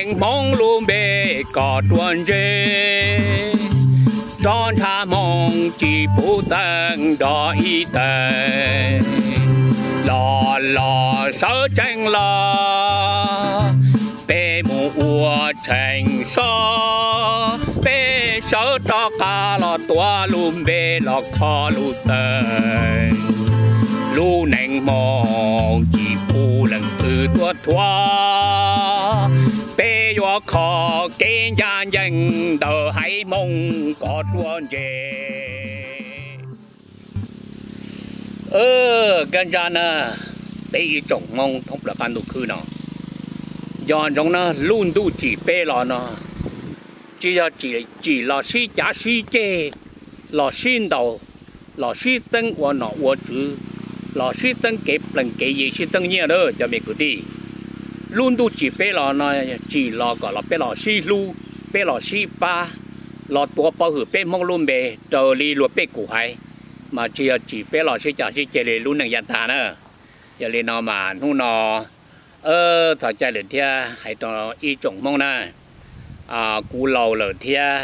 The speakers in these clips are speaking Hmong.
Hmoob lub npe kom ruaj ntseg, rov ntshav Hmoob tsis pub txeeb nrog ib teg. Los los sawv tsees los, peb mus ua tshee so, peb sawv rov qab los tuav lub npe los kho lub xeem. Lub neej Hmoob tsis pub leej twg tuaj thuam, peb yuav kho kev ncaj ncees ntawm haiv Hmoob kom ruaj ntseg. Kab ntsab na, peb ib tsoom Hmoob thoob plaws qab ntuj khwb no, nco ntsoov na, lub ntuj tsim peb los no tsis yog tsim los sib cav sib ceg, los sib ntaus, los sib txeeb ua nom ua tswv, los sib txeeb kev plees kev yi, sib txeeb nyiaj na cov me kwv tij. Lub ntuj tsim peb los no tsim los kom los peb los sib hlub, peb los sib pab, los tuav pov hwm peb Hmoob lub npe raws li luag pej kum haiv, mas tsis yog tsim peb los sib cav sib ceg li lub neej yav tag na. Yog li no mas hnub no txog caij lawm thiab hais rau ib tsoom Hmoob na, kuv laus lawm thiab,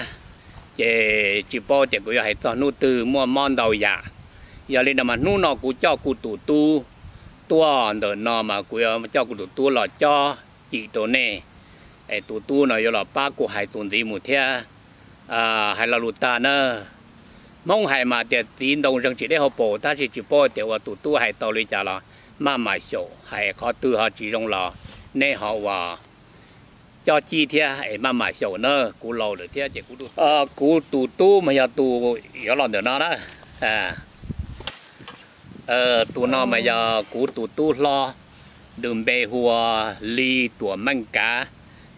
ces tsis paub tias kuv yuav hais txog hnub twg, muaj mob ntau yam. Yog li no mas hnub no kuv coj kuv tus tub tuaj ntawm no mas kuv yuav coj kuv tus tub los cob cim rau nej, es tus tub no yuav los pab kuv hais txuas ntxiv mus thiab. Hais lo lus tag na, Hmoob hais mas tias txiv ntoo zeeg tsis deb hauv paus, tab sis tsis paub tias ua tus tub hais tau li cas los maj mam xyaum, hais qhov twg ho tsis zoo los nej ho ua cob cib thiab es maj mam xyaum na, kuv laus lawm thiab ces kuv tus tub mas yog tus yuav los ntawm no na. Tus no mas yog kuv tus tub hlob, nws npe hu ua Lis Tuam Meej Kav,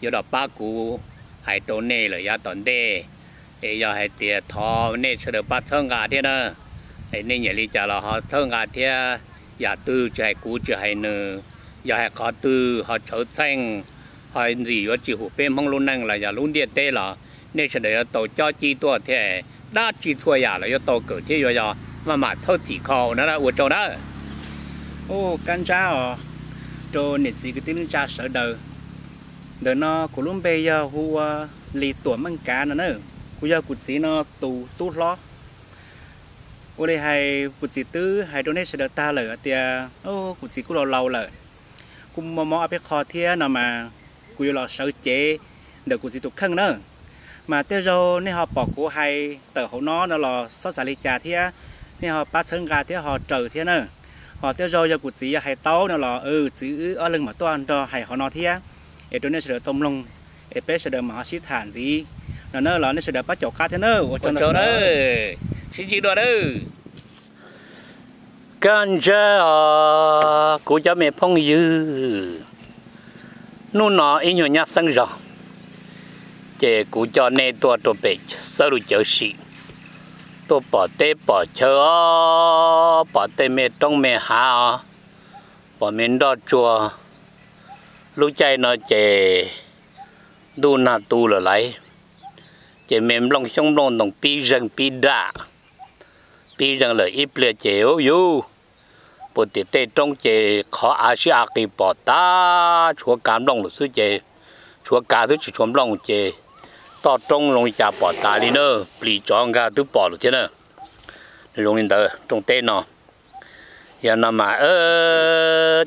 yuav los pab kuv hais rau nej lawm yav tom ntej. Es yog hais tias thov nej sawv daws pab txhawb nqa thiab na. Es nej nyiam li cas los ho txhawb nqa thiab, yam twg tsis hais kuv tsis hais nws, yog hais qhov twg ho tshawv txheej, ho ntxim yuav tsis hum peb Hmoob lub neej los yog lub ntiaj teb los nej sawv daws yuav tau cob cib tuaj thiab, dab tsi txhua yam los yuav tau kawm thiab yuav yog maj mam txhawb txhim kho na, ua tsaug na. Ub, kab ntsab os, rau niam txiv kwv tij neej tsa sawv daws. Ntawm no kuv lub npe yog hu ua Lis Tuam Meej Kav no na, kuv yog kuv txiv no tus tub hlob. Ua li hais kuv txiv twb hais rau nej sawv daws tag lawm hais tias kuv txiv kuj laus laus lawm, kuj muaj mob ob peb qho thiab no mas kuv yuav los sawv cev ntawm kuv txiv tus kheej na. Mas tej zaug nej ho pom kuv hais tawm hauv no no los txhob xav li cas thiab, nej ho pab txhawb nqa thiab ho raws thiab na. Ho tej zaug yog kuv txiv yog hais tau no los txiv wb ob leeg mam tuaj nrog hais hauv no thiab, es rau nej sawv daws tau mloog, es peb sawv daws mam ho sib tham ntxiv no na. Los nej sawv daws pab caum qab thiab na, ua tsaug na. Sib ntsib dua nawb. Kab ntsab os kuv cov me phooj ywg, hnub no ib nyuag nyab xeeb zog, ces kuv coj nej tuaj rau pem Xawb Lus Cawv Sim, tuaj pom teb pom chaw os, pom tej me roob me hav os, pom me nroj tsuag. Lub caij no ces ntuj nag tu lawm lauj, ces me nplooj xyoob nplooj ntoos pib zeeg pib daj, pib zeeg lawm ib pliag ces ub yug, puas tim tej roob ces qhov av sib av qis pom tas tshuav kav nplooj lawm xwb ces, tshuav kav xwb tsis tshuav nplooj ces toj roob zoo li cas pom tas li na, plis tsov nkag twb pom lawm thiab na. Nws zoo li ntawd rooj teb no. Yog no mas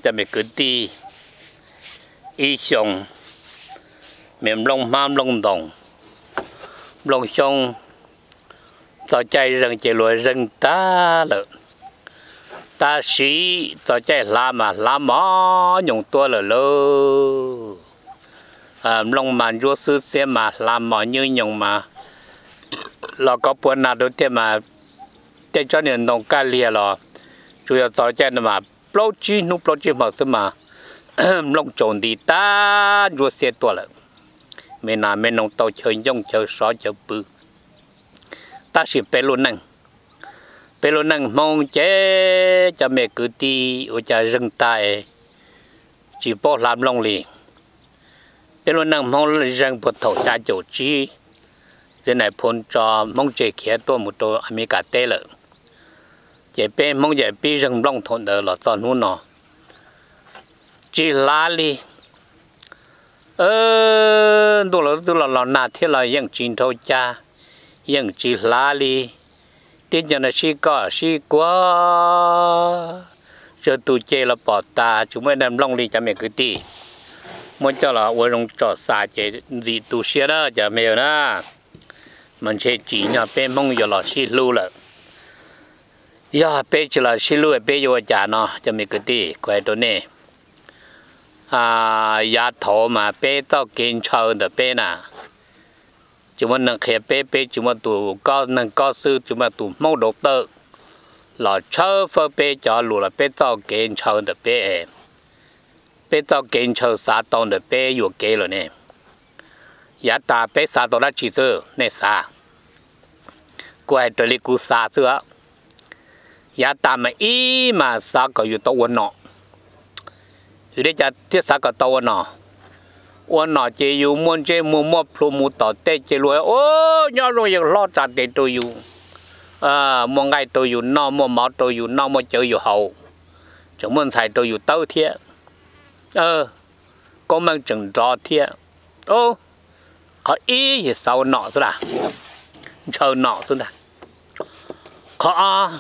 cov me kwv tij, ib xyoo me nplooj hmab nplooj ntoos, nplooj xyoob, txog caij zeeg ces luag zeeg tag lawm, tab sis txog caij hlav mas hlav mos nyoos tuaj lawm lauj. Nplooj mas ntsuab xwb, xiab mas hlav mos nyuj nyoos mas los kov puav nag rau tiag mas tej tsob niag ntoo kaj liag los tsuas yog txog caij no mas plaub tsib hnub plaub tsib hmo xwb mas nplooj tsaus nti tag ntsuab xiab tuaj lawm. Me nas me noog tau chaw ncooj chaw sov chaw pw. Tab sis peb lub neej, peb lub neej Hmoob ces cov me kwv tij ua cas zeeg tag tsis paub hlav nplooj li. Peb lub neej Hmoob zeeg puag thaum xya caum tsib, txiv nais phoo tso Hmoob tseg khiav tuaj mus rau Amelikas teb lawm, ces peb Hmoob ces pib zeeg nplooj thaum ntawd los txog hnub no tsis hlav li. Ntuj los twb los los nag thiab los yeej tsis nrau cag, yeej tsis hlav li. Tib co no sib koj sib kuag, tsawg tus ceg los pom tas tsis muaj ib daim nplooj li cov me kwv tij. Muab coj los ua zoo tsom xav ces ntxim tu siab na cov me na. Mas ntshe tsim nyog peb Hmoob yuav los sib hlub lawm. Yog peb tsis los sib hlub peb yuav ua cas no cov me kwv tij, kuv hais rau nej. Yav thaud mas peb txoj kev ntshaw ntawm peb na, tsis muaj neeg qhia peb, peb tsis muaj tus kob neeg kob xwb, tsis muaj tus Hmoob dau tawj los tshawb fawb peb cov lus los peb txoj kev ntshaw ntawm peb, peb txoj kev ntshaw xav tau ntawm peb yuam kev lawm ne. Yav tas peb xav tau dab tsi xwb nej xav? Kuv hais raws li kuv xav xwb. Yav tas mas ib mas xav kom yus tau ua nom. Vim li cas thiaj xav kom tau ua nom? Ua nom ces yus muaj ntsej muag muaj plhu mus tom tej ces luag ua nyob zoo yus hlob tsa tes rau yus, muaj nqaij rau yus noj, muaj mov rau yus noj, muaj cawv yus haus, tseem muaj ntxhais rau yus tawb thiab, koob meej tseem nrov thiab. Qhov ib yog xav ua nom xwb las, ntshaw nom xwb ntag. Qhov ob,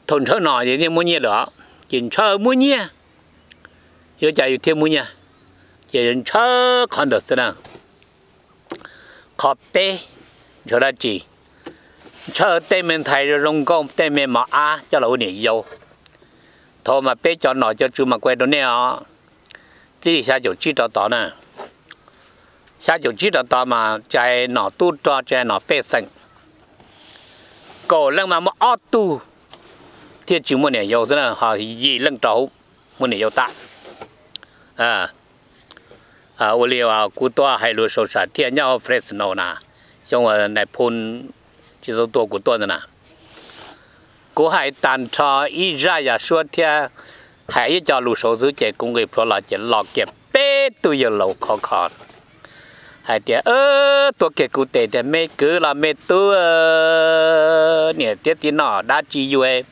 thaum ntshaw nom ces thiaj muaj nyiaj lawm, ces ntshaw muaj nyiaj, yuav cas yus thiaj muaj nyiaj, ces ntshaw qhov ntawd xwb na. Qhov peb, ntshaw dab tsi? Ntshaw tej me ntxhais zoo zoo nkauj, tej me mos ab coj los ua niam yau. Thaum mas peb cov nom cov tswv mas kuv hais rau nej os, txij li xya caum tsib rau tod na, xya caum tsib rau tod mas tsis hais nom tub rog tsis hais nom pej xeem, kaum leej mas muaj ob tug thiaj tsis muaj niam yau xwb na, ho yim leej rau hauv muaj niam yau tag. Ua li kuv tuaj hais lus saum sam thiaj nyob hauv Fresno na, xyoo uas nais phoo tsis tau tua kuv tuaj ntawd na. Kuv hais tag nrho ib zaj yam suab thiab hais ib co lus saud xwb ces kuv nqis plhuav los ces los kiag peb tug yawg laus khov kho hais tias, tuav kiag kuv tes tias, me kwv los me tub, niam thiab txiv nom dab tsi yuav,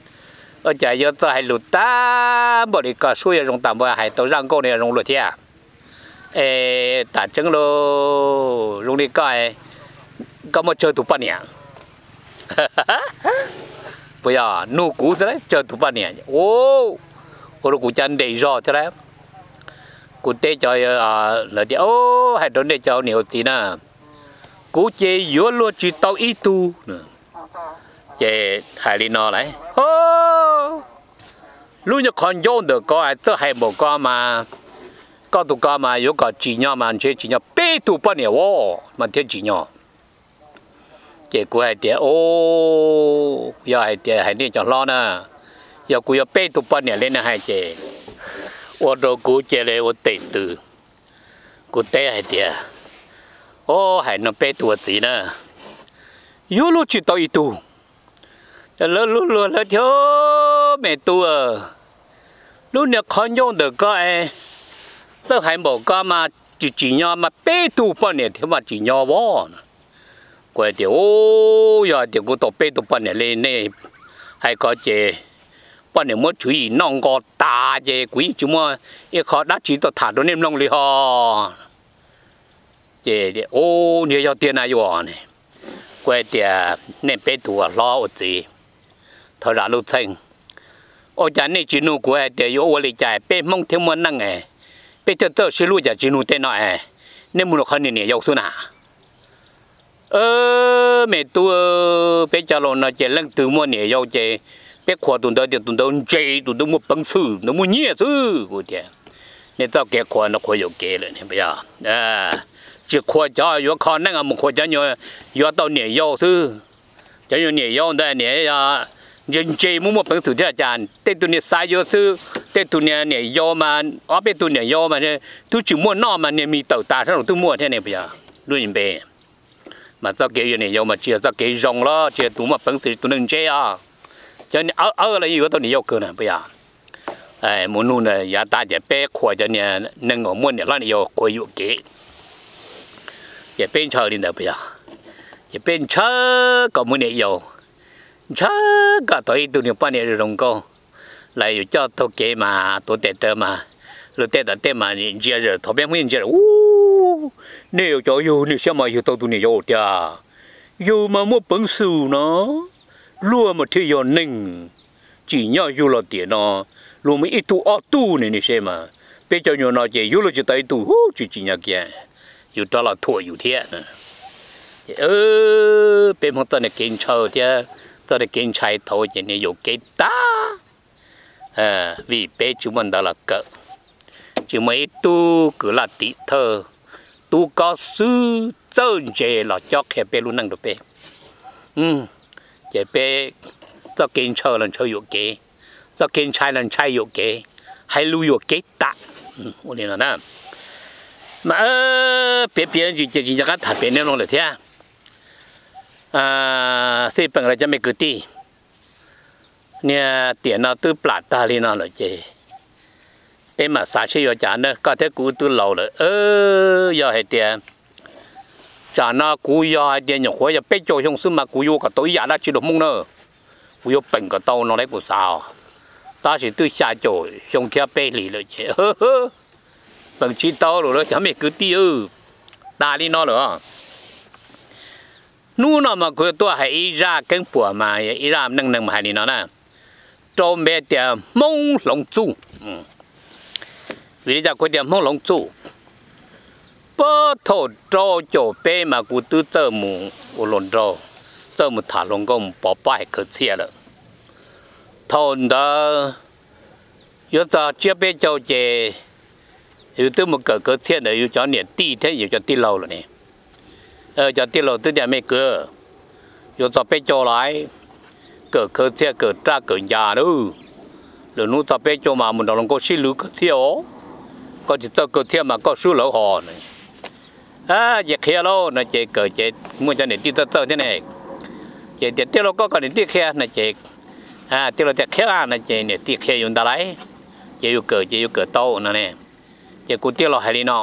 ua cas yuav txawj hais lus tag npaum li ko, suab yuav zoo tag npaum, hais tau zaj nkauj no yuav zoo luaj thiab. Es tam tseeb lauj, zoo li koj, koj muaj tsawg tus poj niam? Puas yog nug kuv xwb, tsawg tus poj niam? Ua rau kuv cov ntes zog thiab lauj. Kuv teb cov, lawv tias, hais rau nej cov niam yau txiv na, kuv ces yuav luag tsis tau ib tug. Ces hais li no lauj, lub nyuag qhov ncauj ntawm ko txawj hais npaum ko mas, koj tus ko mas yuav kom tsim nyog mas ntshe tsim nyog peb tug poj niam as mas thiaj tsim nyog. Ces kuv hais tias, o, yog hais tias hais nej cov hlob na, yog kuv yuav peb tug poj niam li nej hais ces ua rau kuv cia li ua tes tws. Kuv teb hais tias, o, hais no peb tug ua txiv na, yuav luag tsis tau ib tug. Lawv luag luag lawv tias, me tub, lub niag qhov ncauj ntawm ko es txawj hais npaum ko mas tsis tsim nyog mas peb tug poj niam thiaj mas tsim nyog as. Kuv hais tias, u, yog hais tias kuv tau peb tug poj niam li nej hais ko ces poj niam muab tswv yim noj nqos tas ces kuv yeej tsis muaj ib qho dab tsi tuaj tham rau nej mloog li ho. Ces, u, niag yog tiag na yuav ne. Kuv hais tias nej peb tug ua hlob ua txiv, thov zam lub txheej, ua cas nej tsis nug kuv hais tias yuav ua li cas peb Hmoob thiaj muaj neej, peb thiaj txawj sib hlub, cas tsis nug tej no es nej mus rau qhov niam niam yau xwb na. Me tub, peb cov laus no ces leej twg muaj niam yau ces peb qhuas tus ntawd tias tus ntawd ntse, tus ntawd muaj peev xwm, ntawd muaj nyiaj xwb. Kuv tias nej txoj kev qhuas no qhuas yuam kev lawm, tsis qhuas cov yuav kho neej mus qhuas cov yuav tau niam yau xwb. Cov yuav niam yau ntawd niam yog ntse ntse muaj muaj peev xwm thiab cas tej tug niag xav yuav xwb, tej tug niag niam yau mas ob peb tug niam yau mas twb tsis muaj noj mas niag mis tawm tas sab laug twb muaj thiab ne puas yog? Lub npe mas txoj kev yuav niam yau mas tsis yog txoj kev zoo los tsis yog tus muaj peev xwm tus neeg ntse os. Cov niag awb awb los yeej yuav tau niam yau kawg na puas yog? Mus nug na yav tas ces peb qhuas cov niag neeg uas muaj niam hlob niam yau qhuas yuam kev. Ces peb ntshaw li ntawd puas yog? Ces peb ntshaw kom muaj niam yau, ntshaw kom tau ib tug niag poj niam zoo zoo nkauj, los yus coj taug kev mas tuav tes raws mas Luag tej tom tej mas ntsia, thaum peb Hmoob ntsia, ub, nej yuav cov yug niag siab mas yug tau tus niam yau tiag, yug mas muaj peev xwm no, luag mas thiaj yog neeg, tsim nyog yug los tiam no, luag muaj ib tug ob tug ne, nej saib mas, peb cov nyuag no ces yug los tsis tau ib tug, tsis tsim nyog kiag, yus rov los thuam yus thiab. Peb Hmoob txoj kev ntshaw thiab txoj kev ntshai thaum ces nws yuam kev tag, vim peb tsis muaj ntawv los kawm, tsis muaj ib tug kwv laj tim thawj, tub kob xwb txawj ntse los cob qhia peb lub neej rau peb. Ces peb txoj kev ntshaw los ntshaw yuam kev, txoj kev ntshai los ntshai yuam kev, hais lus yuam kev tas. Ua li no na, mas piav piav ntsis ces tsis nco qab tham pem nej mloog lawm thiab. Xij peem los cov me kwv tij, niag tiam no twb plam tag li no lawm ces peb mam xav seb yuav cas na, koj thiab kuv twb laus lawm. Yog hais tias tsam no kuv yog hais tias nyuam qhuav yog peb caug xyoo xwb mas kuv yuav ua kom tau ib yam dab tsi rau Hmoob na, kuv yuav peem kom tau no lauj kuv xav. Tab sis twb xya caum xyoo thiab peb hlis lawm ces peem tsis tau lawm cov me kwv tij. Tas li no lawm. Hnub no mas kuv yuav tuaj hais ib zaj keeb puam mas ib zaj neej neeg mas hais li no na, rau npe tias Hmoob Hloov Txuj. Vim li cas kuv tias Hmoob Hloov Txuj? Puag thaum rau caum peb mas kuv twb txawj mus ua hluas nraug, txawj mus tham hluas nkauj mus pov pob hais khawv txhiaj lawm. Thaum ntawd yuav txog tsiab peb caug ces yus twb mus kawm khawv txhiaj ntawm yus cov niam tij thiab yus cov tij laug lawm ne. Cov tij laug twb tias me kwv, yuav txog peb caug lawm, kawm khawv txhiaj kawm raj kawm ncas lauj, lwm hnub txog peb caug mas mus nrog hluas nkauj sib lwv khawv txhiaj os, koj tsis txawj khawv txhiaj mas koj swb lawv hos. Ces qhia lauj no ces kawm ces muaj cov niam tij txawj txawj thiab ne, ces tias tij laug koj kom niam tij qhia no ces tij laug tias qhia no ces niam tij qhia yus ntag lauj, ces yus kawm ces yus kawm tau no ne. Ces kuv tij laug hais li no,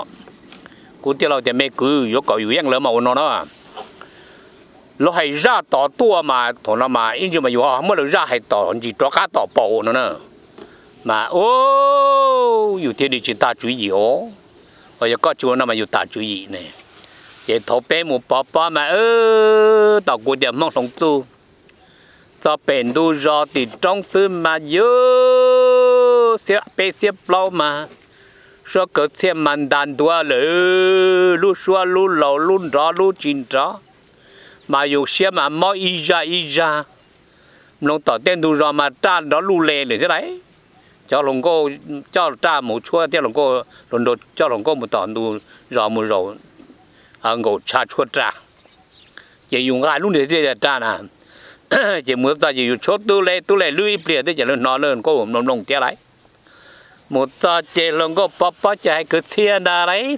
kuv tij laug tias me kwv, yuav kom yus yeej lawv mas ua no na, lawv hais zaj tod tuaj mas thaum no mas ib ntsis mas yus muab lawv zaj hais tom ntsis rov qab tom paus no na, mas yus thiaj li tsis tag tswv yim os. Yog koj tsis ua no mas yus tag tswv yim ne. Ces thaum peb mus pov pob mas tom kuv tias Hmoob Hloov Txuj, txog pem ntug zos tim roob xwb mas yus xiab peb xiab plaub mas suab khawv txhiaj mas ntas ntuav lawm, lub suab lub laus lub nrov lub tsis nrov, mas yus siab mas mob ib zaj ib zaj. Mloog tom tej ntug zos mas raj nrov luj le lawm thiab lauj. Cov hluas nkauj coj raj mus tshuab thiab hluas nkauj, hluas nraug coj hluas nkauj mus tom ntug zos mus zaum nkaum tshav tshuab raj. Ces yus nqa lub niag tiaj raj na, ces mus txog ces yus tshuab tub le tub le lwb ib pliag thiab ces lawv hnov lawv nkauj mloog mloog thiab lauj. Mus txog ces hluas nkauj pov pob ces hais khawv txhiaj ntag lauj.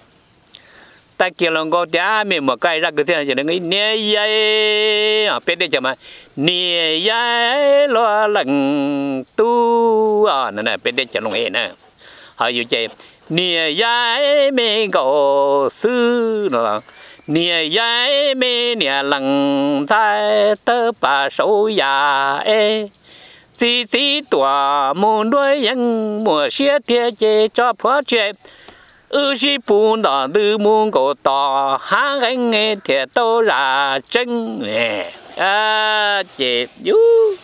Tag kis hluas nkauj tias me muam koj hais zaj khawv txhiaj no ces niam yau, peb teb chaws mas niam yau luag leej tub, peb teb chaws Looj Ej na. Ho yus ces niam yau me nkaus xwb no, niam yau me niam leej ntxhais tawb pas saud yam es, txiv txiv tuam mus nruab yeeb muaj siab tiag ces tso plhuav tsi, wb sib pus ntom ntws mus nkaus tom hav nqeeb thiaj tau zam tseeb. Ces yus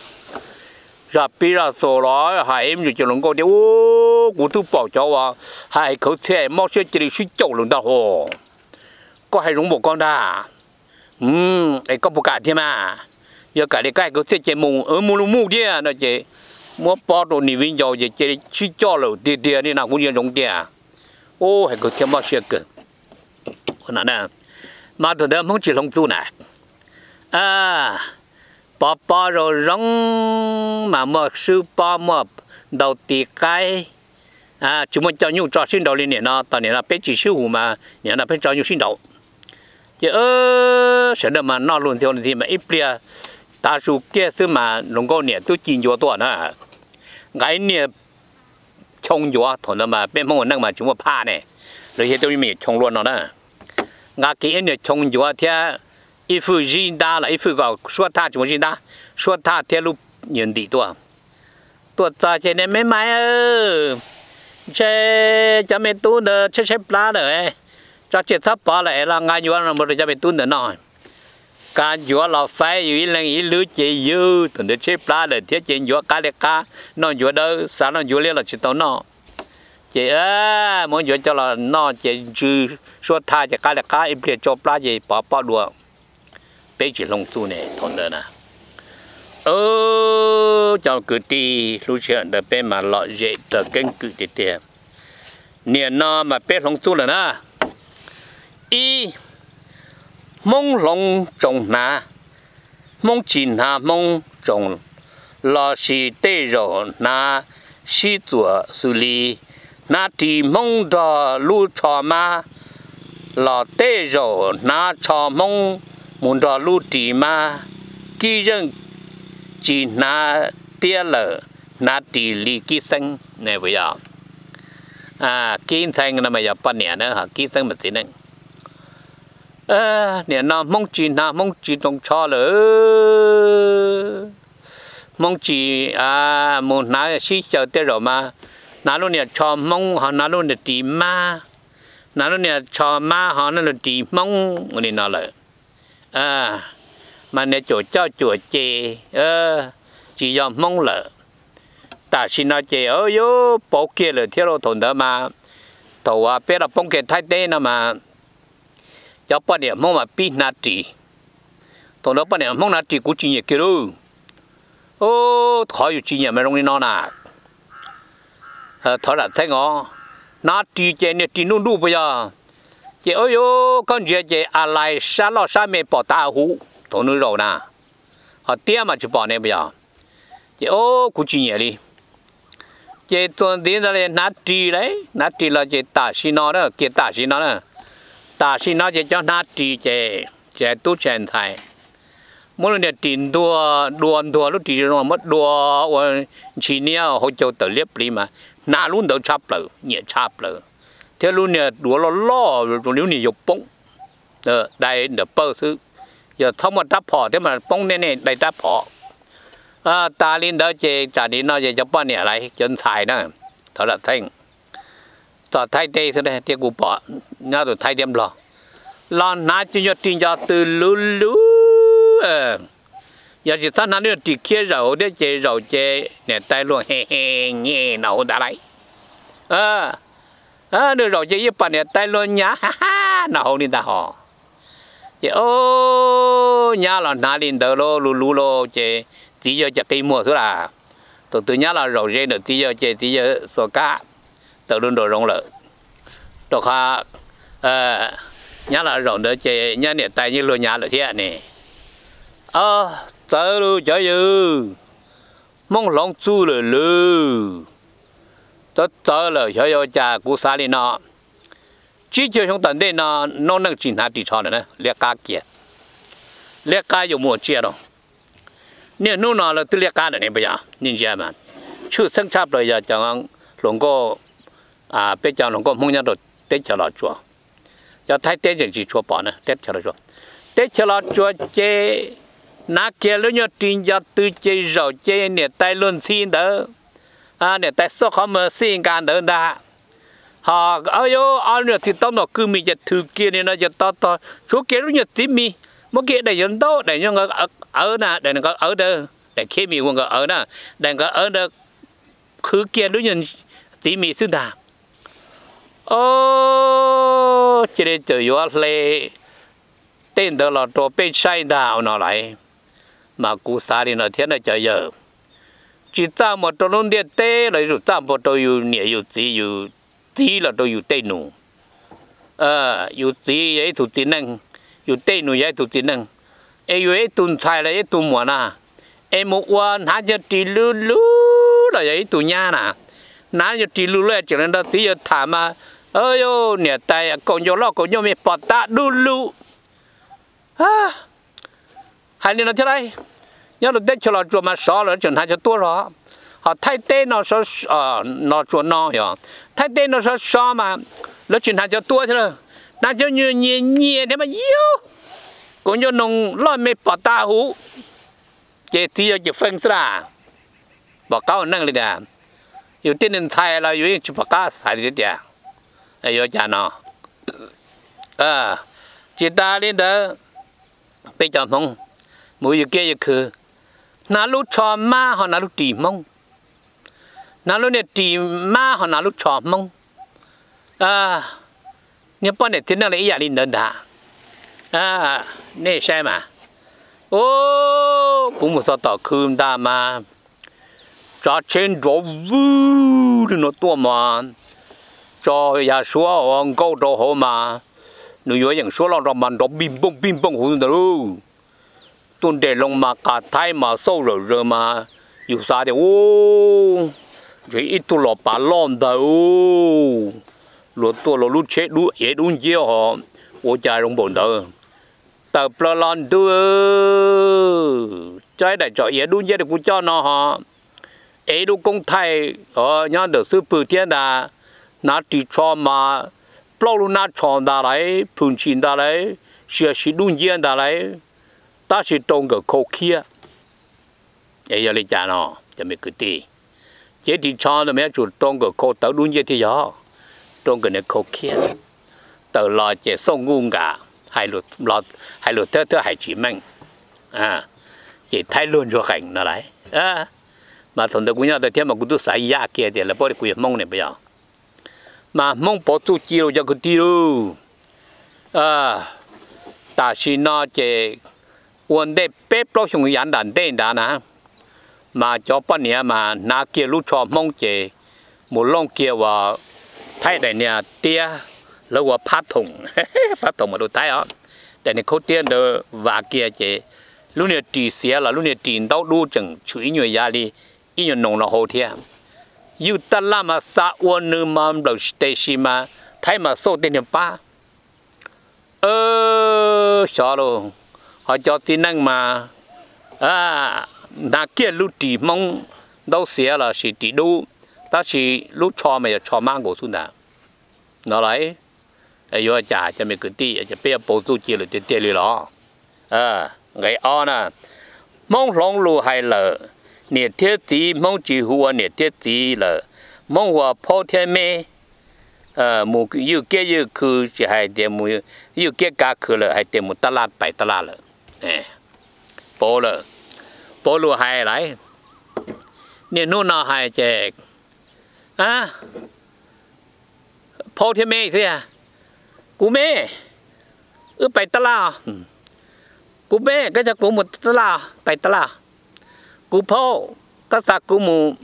zaj pib zaj xus los hais ib me ntsis ces hluas nkauj tias ub, kuv twb pom cov uas hais khawv txhiaj mob siab cia li sib caum lawm ntag hos. Koj hais zoo npaum koj ntag. Es koj puas kam thiab mas? Yog kam li koj hais khawv txhiaj ces mus, mus los mus thiab no ces muab pob rau niam viv ncaus ces cia li sib coj lawm tiag tiag li no kuv ntsia ntsoov tiag. Ub, hais khawv txhiaj mob siab kawg. Mas thaum ntawd Hmoob tsis hloov txuj na, pov pob zoo zoo mas muaj swb pob muaj ntau tis qaib, tsis muaj coj nyuj tso sib nraud li nim no. Thaum nim no peb tsis sib hum mas nim no peb tso nyuj sib nraud. Ces sawv daws mas noj luag ntxhi luag ntxhi mas ib pliag tav su kiag xwb mas hluas nkauj niam twb ci ncuav tuaj na. Nqa ib niag choo ncuav, thaum ntawd mas peb Hmoob ua neej mas tsis muaj phaj ne, lawv yog tau me nyuam choo luaj no na. Nqa kiag ib niag choo ncuav thiab ib fwj zib ntab los ib fwj kom suab thaj tsis muaj zib ntab, suab thaj thiab lub nyuag ntim tuaj. Tuaj txog ces niam me mais, Ntshe cov me tub ntawd tshaib tshaib plab lawm, tso tseg txhob pov lawm es los nqa ncuav no mus rau cov me tub ntawd noj. Nqa ncuav los faib yus ib leeg ib lwb ces yus thaum ntawd tshaib plab lawm thiab ces ncuav qab li qab, noj ncuav dawb xav noj ncuav liab los tsis tau noj. Ces muab ncuav coj los noj ces ntsw suab thaj ces qab li qab ib pliag tsau plab ces pov pob dua. Peb tsis hloov txuj ne thaum ntawd na. Cov kwv tij hlub sij hawm ntawd peb mas lom zem raws keeb kwm tiag tiag. Niam no mas peb hloov txuj lawm na. Ib, Hmoob hloov tsoos hnav, Hmoob tsis hnav Hmoob tsoos, lossis tej zaum hnav sib txuam xws li hnav ris Hmoob nrog lub tsho mab, los tej zaum hnav tsho Hmoob mus nrog lub ris mab. Kib Zeej tsis hnav tiab lawm, hnav ris li Kib Xeeb ne puas yog? Kib Xeeb no mas yog poj niam na, ho Kib Xeeb mas txiv neej. Niam no Hmoob tsis hnav Hmoob tsis tsoos tsho lawm, Hmoob tsis mus hnav sib xyaw tej zaum mas hnav lub niag tsho Hmoob ho hnav lub niag ris mab, hnav lub niag tsho mab ho hnav lub ris Hmoob ua li no lawm. Mas niag cuam coj cuam ces tsis yog Hmoob lawm. Tam sim no ces yuav pauv kiag lawm thiab lauj. Thaum ntawd mas thaum uas peb los poob kiag Thaib teb no mas cov poj niam Hmoob mas pib hnav ris. Thaum ntawd poj niam Hmoob hnav ris kuv tsis nyiam kiag lauj. Qhov yus tsis nyiam mas zoo li no na. Thov zam txheej os, hnav ris ces niag ris nruj nruj puas yog? Ces ua yuav koj ntsia ces a lais sab loj sab me pom tav huv thaum nws zaum na, ho tiab mas tsis pom ne puas yog? Ces o, kuv tsis nyiam li. Ces txuas ntxiv ntawd hnav ris lauj, hnav ris los ces tam sim no na, kiag tam sim no na, tam sim no ces cov hnav ris ces tsis hais tub tsis hais ntxhais, muab lub niag ris ntuag dua ntuag lub ris zoo muab dua ua ntshis niab hauv caug tawm liab pliv mas hnav lub ntawd tshaj plaws, nyiam tshaj plaws, thiab lub niag duav loj loj zoo li lub niag yau poob dai ntawm pawg xwb. Yog txhob muaj rab phom thiab mas poob nej nej dai rab phom. Tas li ntawd ces tsam li no ces cov poj niam lawv cov ntxhais na, thov zam txheej, txog Thaib teb xwb thiab kuv pom nyob tus Thaib thiab Nplog los hnav cov nyuag ris nco tw luv luv. Yog tsis txhob hnav lub nyuag ris khiab zaum thiab ces zaum ces niam tais luag he he nyem no hauv ntag lauj. Nws zaum ces yeej pom niam tais luag nyab ha ha no hauv li ntag hos. Ces o, nyab los hnav li ntawd lauj, luv luv lauj ces txiv yawg ces qi muag xwb las. Thaum twg nyab los zaum ze ntawm txiv yawg ces txiv yawg xuas kab tawm lub nraum zoov lawm. Rau qhov nyab los zaum ntawd ces nyab niam tais yeej luag nyab lawm thiab ne. Txawv lauj cov yawg, Hmoob hloov txuj lawm lauj. Txawv txawv lawm, xyov yuav cas kuv xav li no. Tsib caug xyoo tom ntej no noob neej tsis hnav ris tsho lawm na, liab qab kiag. Liab qab yuav mus ua tsiaj rau. Niaj hnub no lawv twb liab qab lawm ne puas yog? Nej ntsia mas, tshwj xeeb tshaj plaws yog cov hluas nkauj, peb cov hluas nkauj Hmoob nyob rau teb chaws Los Tsuas. Cov Thaib teb tseem tsis tshua pom na, teb chaws Los Tsuas. Teb chaws Los Tsuas ces hnav kiag lub nyuag ris nco tw ces zaum ces niam tais luag ntxhi ntawd, niam tais xuaj qhov muag xij nkas ntawd ntag. Ho yuav ob lub nyuag txiv taub ntawm kwj mis ces thwm kiag li no ces to tog tshuav kiag lub nyuag txiv mis, muab kiag daim yuav ntaub, daim nkaus awv na, daim nkaus awv ntawd, daim khiab mis ua nkaus awv na, daim nkaus awv ntawd qhwv kiag lub nyuag txiv mis xwb ntag. O, cia li txawm yuav hle tej ntawd los rau peb saib ntag ua no lawm. Mas kuv xav li no thiab na cov yawg, tsis txaj muag rau lub ntiaj teb los yuav tsum txaj muag rau yus niam yus txiv, yus txiv los rau yus tej nus. Yus txiv yog ib tug txiv neej, yus tej nus yog ib tug txiv neej, es yus ib tug ntxhais los ib tug muam na, es mus ua hnav cov ris luv luv los yog ib tug nyab na, hnav cov ris luv luv tseem los nrog txiv yawg tham mas, niam tais kaum ncauj loj kaum ncauj me pom tag du lug. Hais li no thiab lauj, nyob rau teb chaws Los Tsuas mas sov lawv tseem hnav cov tuab zog, ho Thaib teb no, Los Tsuas no yog Thaib teb no sov sov mas lawv tsis hnav cov tuab thiab lauj, hnav cov nyuag nyias nyias thiab mas yog kaum ncauj noog loj me pom tag huv, ces txiv yawg ces feej xwb las. Pom qab ua neej li ntag. yus tej niag ntxhais los yus yeej tsis pom qab xaiv li tiag. Yuav cas no. Tsis tas li ntawd, peb cov Hmoob mus yws kiab yws khw, hnav lub tsho mab ho hnav lub ris Hmoob, hnav lub niag ris mab ho hnav lub tsho Hmoob. Niag poj niam txiv neej li ib yam li ntawd ntag. Nej saib mas, kuv mus txog tom khw ntag mas, tsav tsheb nrov vwj li no tuaj mas, tso yas suab ua nkauj rau hauv mas, nws yuav yeem suab loj nrov mas nrov pij npooj pij npooj huv ntawd lauj. Tuaj nres loo mas qas thaib mas xauj zawm zaws mas, yus xav tias, u, ntshe ib tug los pav loj ntawd luag tuaj los lub tsheb dub iav dub nciab ho, ua cas zoo npaum ntawd. Tawm plaws los ntug, coj ib daim tsho iav dub nciab rau kuv coj no ho, es ib lub koob thaij nyob ntawm xub pwg thiab ntag, hnav ris tsho mas plaub lub hnab tsho ntag lauj, plhws ntshis ntag lauj, sia si dub nciab ntag lauj, tab sis rau nkawm khau khiab. Es yog li cas no, cov me kwv tij, cev ris tsho ntawd mas yuav tsum rau nkawm khau tawv dub nciab thiab yog, rau nkawm niag khau khiab. Tawm los ces xauj nkuj nkas, hais lus thawj thawj hais tsis meej, ces thaib luag ntsuag qees no lauj. Mas thaum ntawd kuv nyob ntawd thiab mas kuv twb xav yaj kiag tias lawv paub tias kuv yog Hmoob ne puas yog. Mas Hmoob pauv txuj ci los cov kwv tij lauj. Tam sim no ces ua ntej peb plaub xyoo yav nram ntej nrad na, mas cov poj niam mas hnav kiag lub tsho Hmoob ces mus looj kiag uas thaib daim niag tiab, lawv ua phab thoom, phab thoom mas lus thaib os, daim niag khaub tiab ntawd vas kiag ces lub niag ris xiav los lub niag ris ntaub dub tseem tshwm ib nyuag yav li ib nyuag noos no hauv thiab. Ywj taj laj mas xa ua nws mas nplawm tes si mas thaib mas xauj tej niag pab. Xyov lauj, ho cov txiv neej mas hnav kiag lub ris Hmoob ntaub xiav los sis ris dub, tab sis lub tsho mas yog tsho mab nkaus xwb ntag. No los yuav cas cov me kwv tij, ces peb yuav pauv txuj ci lawm tiag tiag li los? Nqe ob na, Hmoob hloov lus hais lawm, niam thiab txiv Hmoob tsis hu ua niam thiab txiv lawm, Hmoob hu ua phaub thiab meb. Mus ywj kiab ywj khw tsis hais tias mus ywj kiab kav khw lawm, hais tias mus taj laj pais taj laj lawm. Pauv lawm, pauv lus hais lawm. Niaj hnub no hais ces phaub thiab meb xwb. Kuv meb, wb pais taj laj. Kuv meb, koj coj kuv mus taj laj, pais taj laj. Kuv phaub, koj xa kuv mus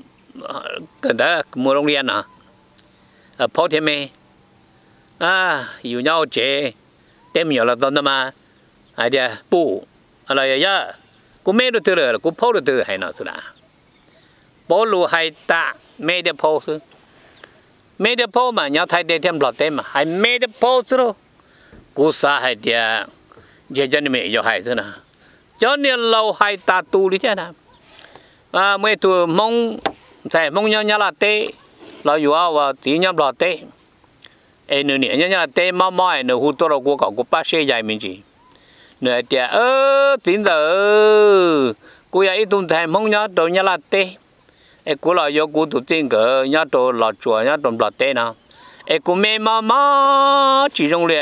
ntawd, mus zoo li no. Phaub thiab meb, yus nyob hauv tsev, tej me nyuam los tau ntawd mas hais tias pum los yog yawg, kuv meb rau twg lawm, kuv phaub rau twg, hais no xwb las. Pauv lus hais tas meb thiab phaub xwb. Meb thiab phaub mas nyob Thaib teb thiab Nplog teb mas hais meb thiab phaub xwb lauj. Kuv xav hais tias ntshe cov niag me nyuam yaus hais xwb na. Cov niag laus hais tas tus li thiab na. Muaj ib tug Hmoob, ntxhais Hmoob nyob Nyab Laj teb los yuav ua txiv nyob Nplog teb, es nws niam nyob Nyab Laj teb mob mob es nws hu tuaj rau kuv kom kuv pab seb yais me ntsis. Nws hais tias, txiv ntxawm, kuv yog ib tug ntxhais Hmoob nyob rau Nyab Laj teb, es kuv los yuav kuv tus txij nkawm nyob rau Los Tsuas nyob rau Nplog teb no, es kuv me mob mob tsis zoo li,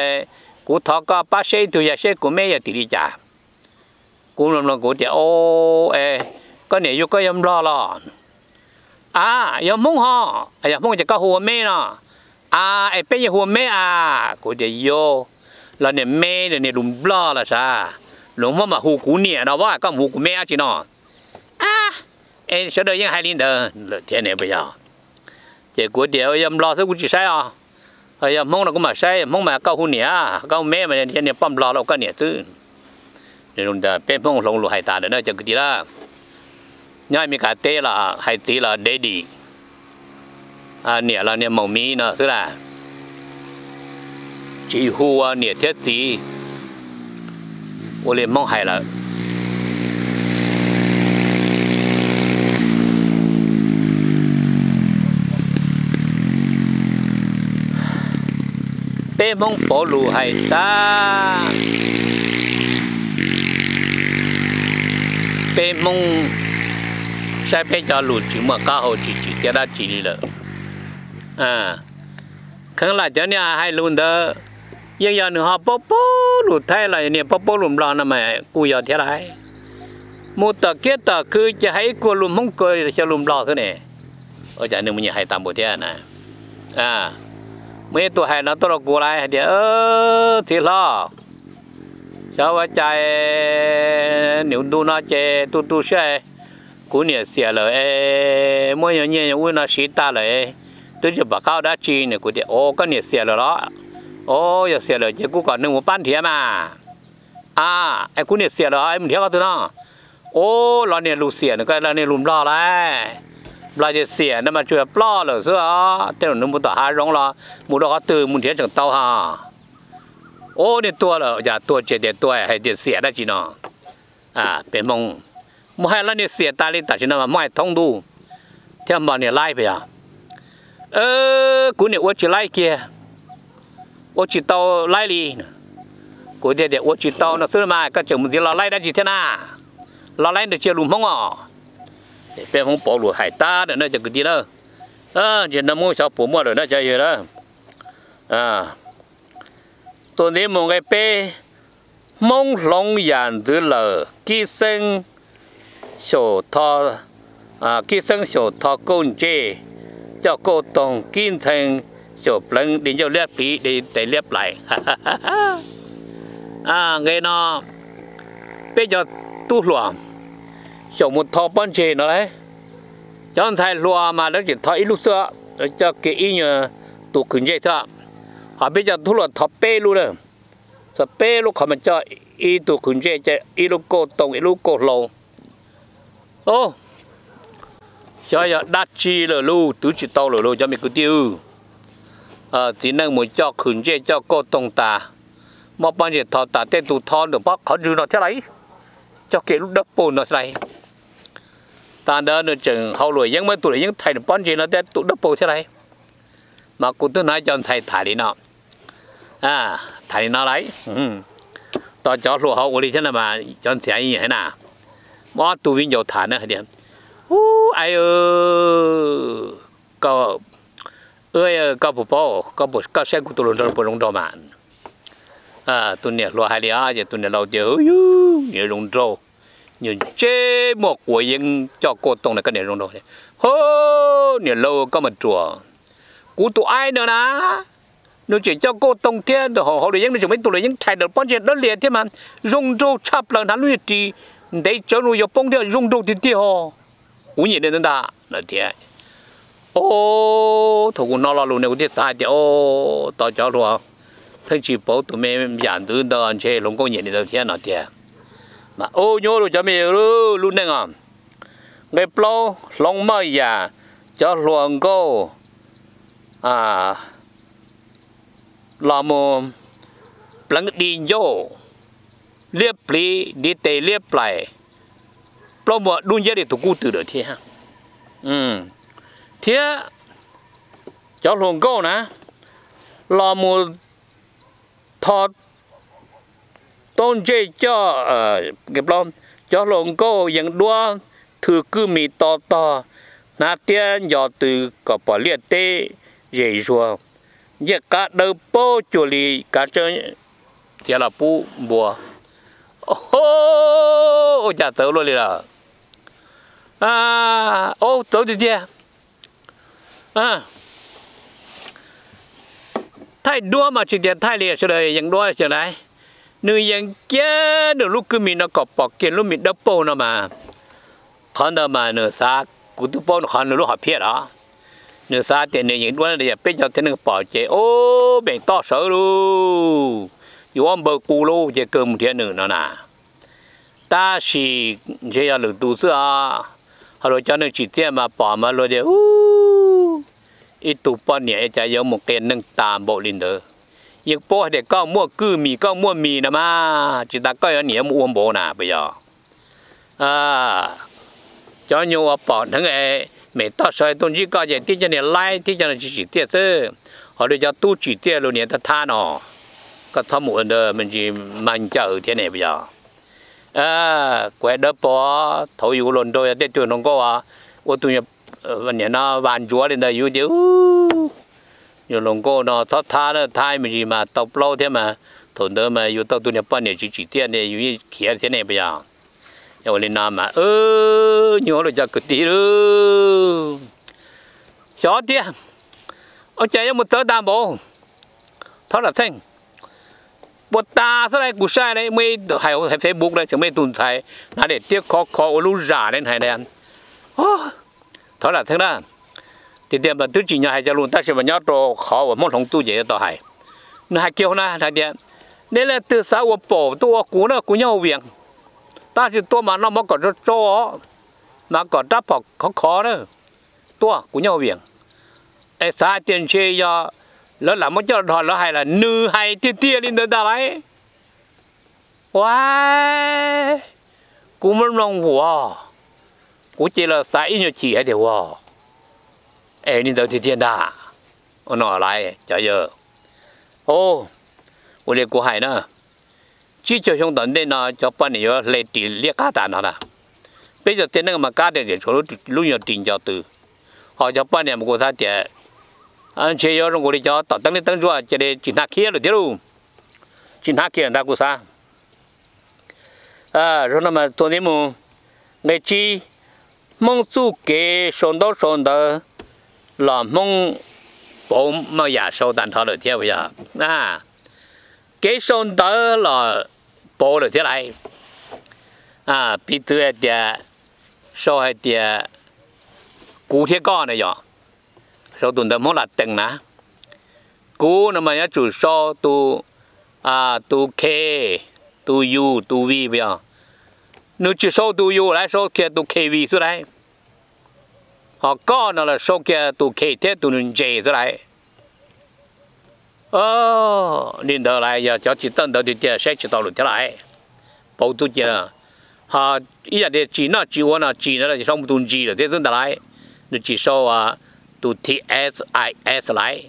kuv thov koj pab seb ib tug yais seb kuv me yog tim li cas. Kuv mloog mloog kuv tias, o, koj niam yug koj yog Nplog los? A, yog Hmoob ho. Yog Hmoob ces koj hu ua me no? A, es peb yeej hu ua me a. Kuv tias, yog, los niag me niag lus Nplog los sav, lus Hmoob mas hu kuv niam no, koj mus hu kuv me dab tsi no? A, es sawv daws yeej hais li ntawd lawm thiab ne puas yog? Ces kuv tias, yog Nplog xwb kuv tsis saib os, yog Hmoob no kuv mam saib, Hmoob mas koj hu niam, koj hu me mas niag poj Nplog los koj niam xwb. Peb Hmoob hloov lus hais tas ntawm na cov kwv tij na. Nyob Amelikas teb los hais txiv los daddy, niam los niag mommy no xwb las. Tsis hu ua niam thiab txiv ua li Hmoob hais lawm. Peb Hmoob pauv lus hais tas, peb Hmoob saib peb cov lus tsis muaj qab hau tsis tsim txiaj dab tsi li lawm. Kheev lam cov niag hais lus ntawd, yeej yog nws ho paub paub lus Thaib los yog niag paub paub lus Nplog no mas kuj yog thiab lauj. Mus tom kiab tom khw ces hais ib kuag lus Hmoob kuag xyaw lus Nplog xwb ne. Ua cas nws mus nyiam hais tas npaum thiab na. Muaj ib tug hais no tuaj rau kuv lauj hais tias, txiv hlob, xyov ua cas nws ntu no ces tu tu siab, kuv niam xiam lawm es muab nyiaj ub no siv tag lawm, twb tsis pom qab ua dab tsi ne. Kuv tias, o, koj niam xiam lawm los? O, yog xiam lawm ces kuv kom neeg mus pab nrhiav mas. A, es kuv niam xiam lawm es mus nrhiav qhov twg no? O, los niag lus xiam no, koj los niag lus Nplog lauj. Nplog ces xiam no mas tsuas yog ploj lawm xwb os, tej zaum nws mus tom hav zoov los mus rau qhov twg mus nrhiav tseem tau ha. O, niag tuag lawm, cas tuag tsis tias tuag hais tias xiam dab tsi no. Peb Hmoob mus hais los niag xiam tas li, tam sim no mas Hmoob hais thoob ntuj thiab, npog niag laib pes yog. Kuv niam ua tsis laib kiag, ua tsis tau laib li. Kuv thiaj tias, ua tsis tau no xwb mas koj tseem mus ntxiv los laib dab tsi thiab na? Los laib ntawd tsis yog lus Hmoob os. Peb Hmoob pauv lus hais tag lawm na cov kwv tij na. Ntsis no Hmoob xyov puas muaj lawm na cov yawg na. Tuaj ntxiv mus nqe peb, Hmoob hloov yam ntxwv lawm, kib xeeb xyaum tho, kib xeeb xyaum tho kauj ntsej, coj kauj toog kib ntxhee, xyaum pleev di ncauj liab pliv di tes liab plais. Nqe no peb cov tub hluas xyaum mus tho pob ntseg no lauj. Cov ntxhais hluas mas lawv tseem tho ib lub xwb, coj kiag ib nyuag tus qhwv ntsej thiab. Ho peb cov tub hluas tho peb lub na, tho peb lub qhov mas coj ib tug qhwv ntsej, coj ib lub kauj toog ib lub kauj hlau. Xyov yog dab tsi lawm lauj, twv tsis tau lawm lauj cov me kwv tij. Txiv neej mus coj qhwv ntsej coj kauj toog tas, muab pob ntseg tho tas, tej tus tho ntawm pob qhov ntswg no thiab lauj, coj kiag lub dawb paug no thiab lauj. Tas ntawd nws tseem haus luam yeeb, muab tus luam yeeb thaiv nws pob ntseg no thiab tus dawb paug thiab lauj. Mas kuv twb hnov cov ntxhais tham li no, tham li no lauj, tos cov hluas ho ua li thiab no mas cov ntxhais na, muaj ob tug viv ncaus tham na hais tias, ub, ai, koj puas paub, koj saib kuv tus hluas nraug puas zoo nraug mas. Tus niam hluas hais li ces tus niam laus tias, yus zoo nraug, nws ntsej muag quav yeeb coj kauj toog na, koj niam zoo nraug. Ho, niam laus koj mas ruam, kuv tus aib no na, nws tseem coj kauj toog thiab haus luam yeeb, nws tseem muab tus luam yeeb thaiv ntawm pob ntseg dawb lias thiab mas zoo nraug tshaj plaws, hnav lub niag ris ntev tsawv zoo yuav poob thiab zoo nraug tiag tiag ho. Kuv nyiam li ntawd ntag no thiab. O, thaum kuv hnov lo lus no kuv thiaj xav hais tias, o, tos cov hluas pheej tsis pauv tus me yam ntxwv ntawd ntshe hluas nkauj nyiam li ntawd thiab no tiag. Mas ua nyuaj rau cov me lub neej os. Nqe plaub, hloov moj yam, cov hluas nkauj los mus pleev di ncauj liab pliv, di tes liab plais, plaub muag dub nciab li tus kub twm lawm thiab. Thiab cov hluas nkauj na los mus tho taub ntsej coj, cov hluas nkauj yees duab thw kwj mis to tog, hnav tiab nco tw kom pom liaj teb zem zuag, ncej qab dawb paug cuag li kav tsawb txiav los pub npua. Ua cas txawv luaj li lawm? Ub, txawv tiag tiag. Thaij duab mas tsis tias thaij li, sawv daws yees duab xyov lauj. Nws yees kiag nws lub kwj mis no kom pom kiag lub mis dawb paug no mas. Qhov ntawd mas nws xav, kuv twb paub qhov nws lub hom phiaj los. Nws xav tias nws yees duab no yog peb cov tib neeg pom ces ub, meem toj sawv lauj, yuav npaws qus lauj, ces kawg mus nrhiav nws no na. Tab sis ntshe yog lwm tus xwb os. Ho luag cov neeg tsim txiaj mas pom mas luag tias, ub, ib tug poj niam cas yuav mus qias neeg tas npaum li ntawd. Yeej paub hais tias koj muaj kwj mis, koj muaj mis no mas, tsis tas koj yuav niam yuav mus ua npaum na puas yog? Cov nyuag uas pom hneev es meem toj sawv tuaj ntsib koj ces tib cov niag laib tib cov niag tsis tsim txiaj xwb. Ho luag cov tub tsim txiaj luag niam tab thab no, koj txhob mus ua ntawd me ntsis mag ncaws thiab ne puas yog? Kuv hais dawb paug, thaum yus ua hluas nraug yog tej tug hluas nkauj ua tus niam no vas ntsuav li ntawd yus tias, ub, Yus hluas nkauj no txhob thab, thab me ntsis mas tau plaub thiab mas, thaum ntawd mas yus tau tus niag poj niam tsis tsim txiaj ntawd yus yeej khiav thiab ne puas yog? Yog ua li no mas nyuaj lub cov kwv tij lauj. Xyov tiag, ua cas yuav mus txawv tag npaum. Thov zam txheej. Puas tas xwb las, kuv saib las, muaj ib hais hauv Facebook las, tseem muaj ib tug ntxhais hnav daim tiab khov kho ua lub zam ne, hais tias, thov zam txheej na, tiag tiag mas twb tsim nyog hais cov lus tab sis mas nyob rau qhov uas Hmoob hloov tuaj ces yuav tau hais. Nws hais kiag hauv na hais tias, nej leej twg xav ua paum tuaj ua kuv na, kuv nyob hauv Vias, tab sis tuaj mas noj mov kom tsau tsau, mas kom rab phom khov kho na, tuaj kuv nyob hauv Vias. Es xav hais tias ntshe yog lawv lam muab coj los dhos lawv hais lawm, nws hais tiag tiag li ntawd ntag lauj. Ua, kuv muab mloog ua, kuv cia li xav ib nyuag chim hais tias ua, es li ntawd tiag tiag ntag. Ua no lauj cov yawg, ua li kuv hais na, tsib caug xyoo tom ntej no cov poj niam yuav hle ris liab qab tas no na. Peb cov txiv neej mas kab tias tseem tshuav lub nyuag ris nco tw, ho cov poj niam mas kuv xav tias ntshe yuav zoo nkaus li cov tom teeb liab teeb ntsuab cia li tsis hnav khiab lawm thiab lauj. Tsis hnav kiag ntag kuv xav. Zaum no mas txuas ntxiv mus, nqe tsib, Hmoob txuj kev sau ntaub sau ntawv los Hmoob pauv muaj yam sau tag nrho lawm thiab puas yog? Kev sau ntawv los pauv lawm thiab lauj. Piv txwv hais tias, sau hais tias kuv thiab koj na yog, sau tus ntawv Hmoob Latees na. Kuv no mas yuav tsum sau tus, tus K, tus U, tus V puas yog? Nws tsis sau tus U lauj, sau kiag tus K V xwb lauj. Ho koj no los sau kiag tus K thiab tus J xwb lauj. Li ntawd lauj, yog cov tsis txawj ntawv tiag tiag saib tsis tau lawm thiab lauj. Pauv txuj ci, ho ib yam tias tsis noj tsis ua no tsis no los sau mus tus G lawm thiab xwb ntag lauj. Nws tsis sau tus T S I S lauj.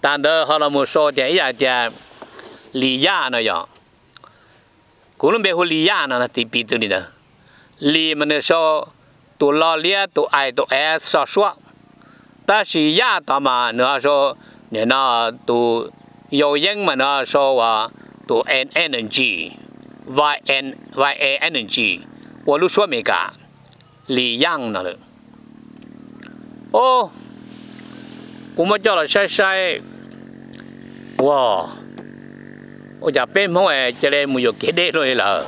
Tag ntawd ho los mus sau tias ib yam tias Lis Yaj no yog, kuv lub npe hu Lis Yaj no, txiv piv txwv li ntawd. Lis mas nws sau tus lo liab tus I tus S so suab, tab sis Yaj tod mas nws ho sau, nim no tus yau yeeb mas nws ho sau tus N N G, Y N, Y A N G, ua lub suab Amelikas, Lis Yaj no lawm. Kuv muab coj los saib saib, ua, ua cas peb Hmoob cia li mus yuam kev deb luaj li lawm.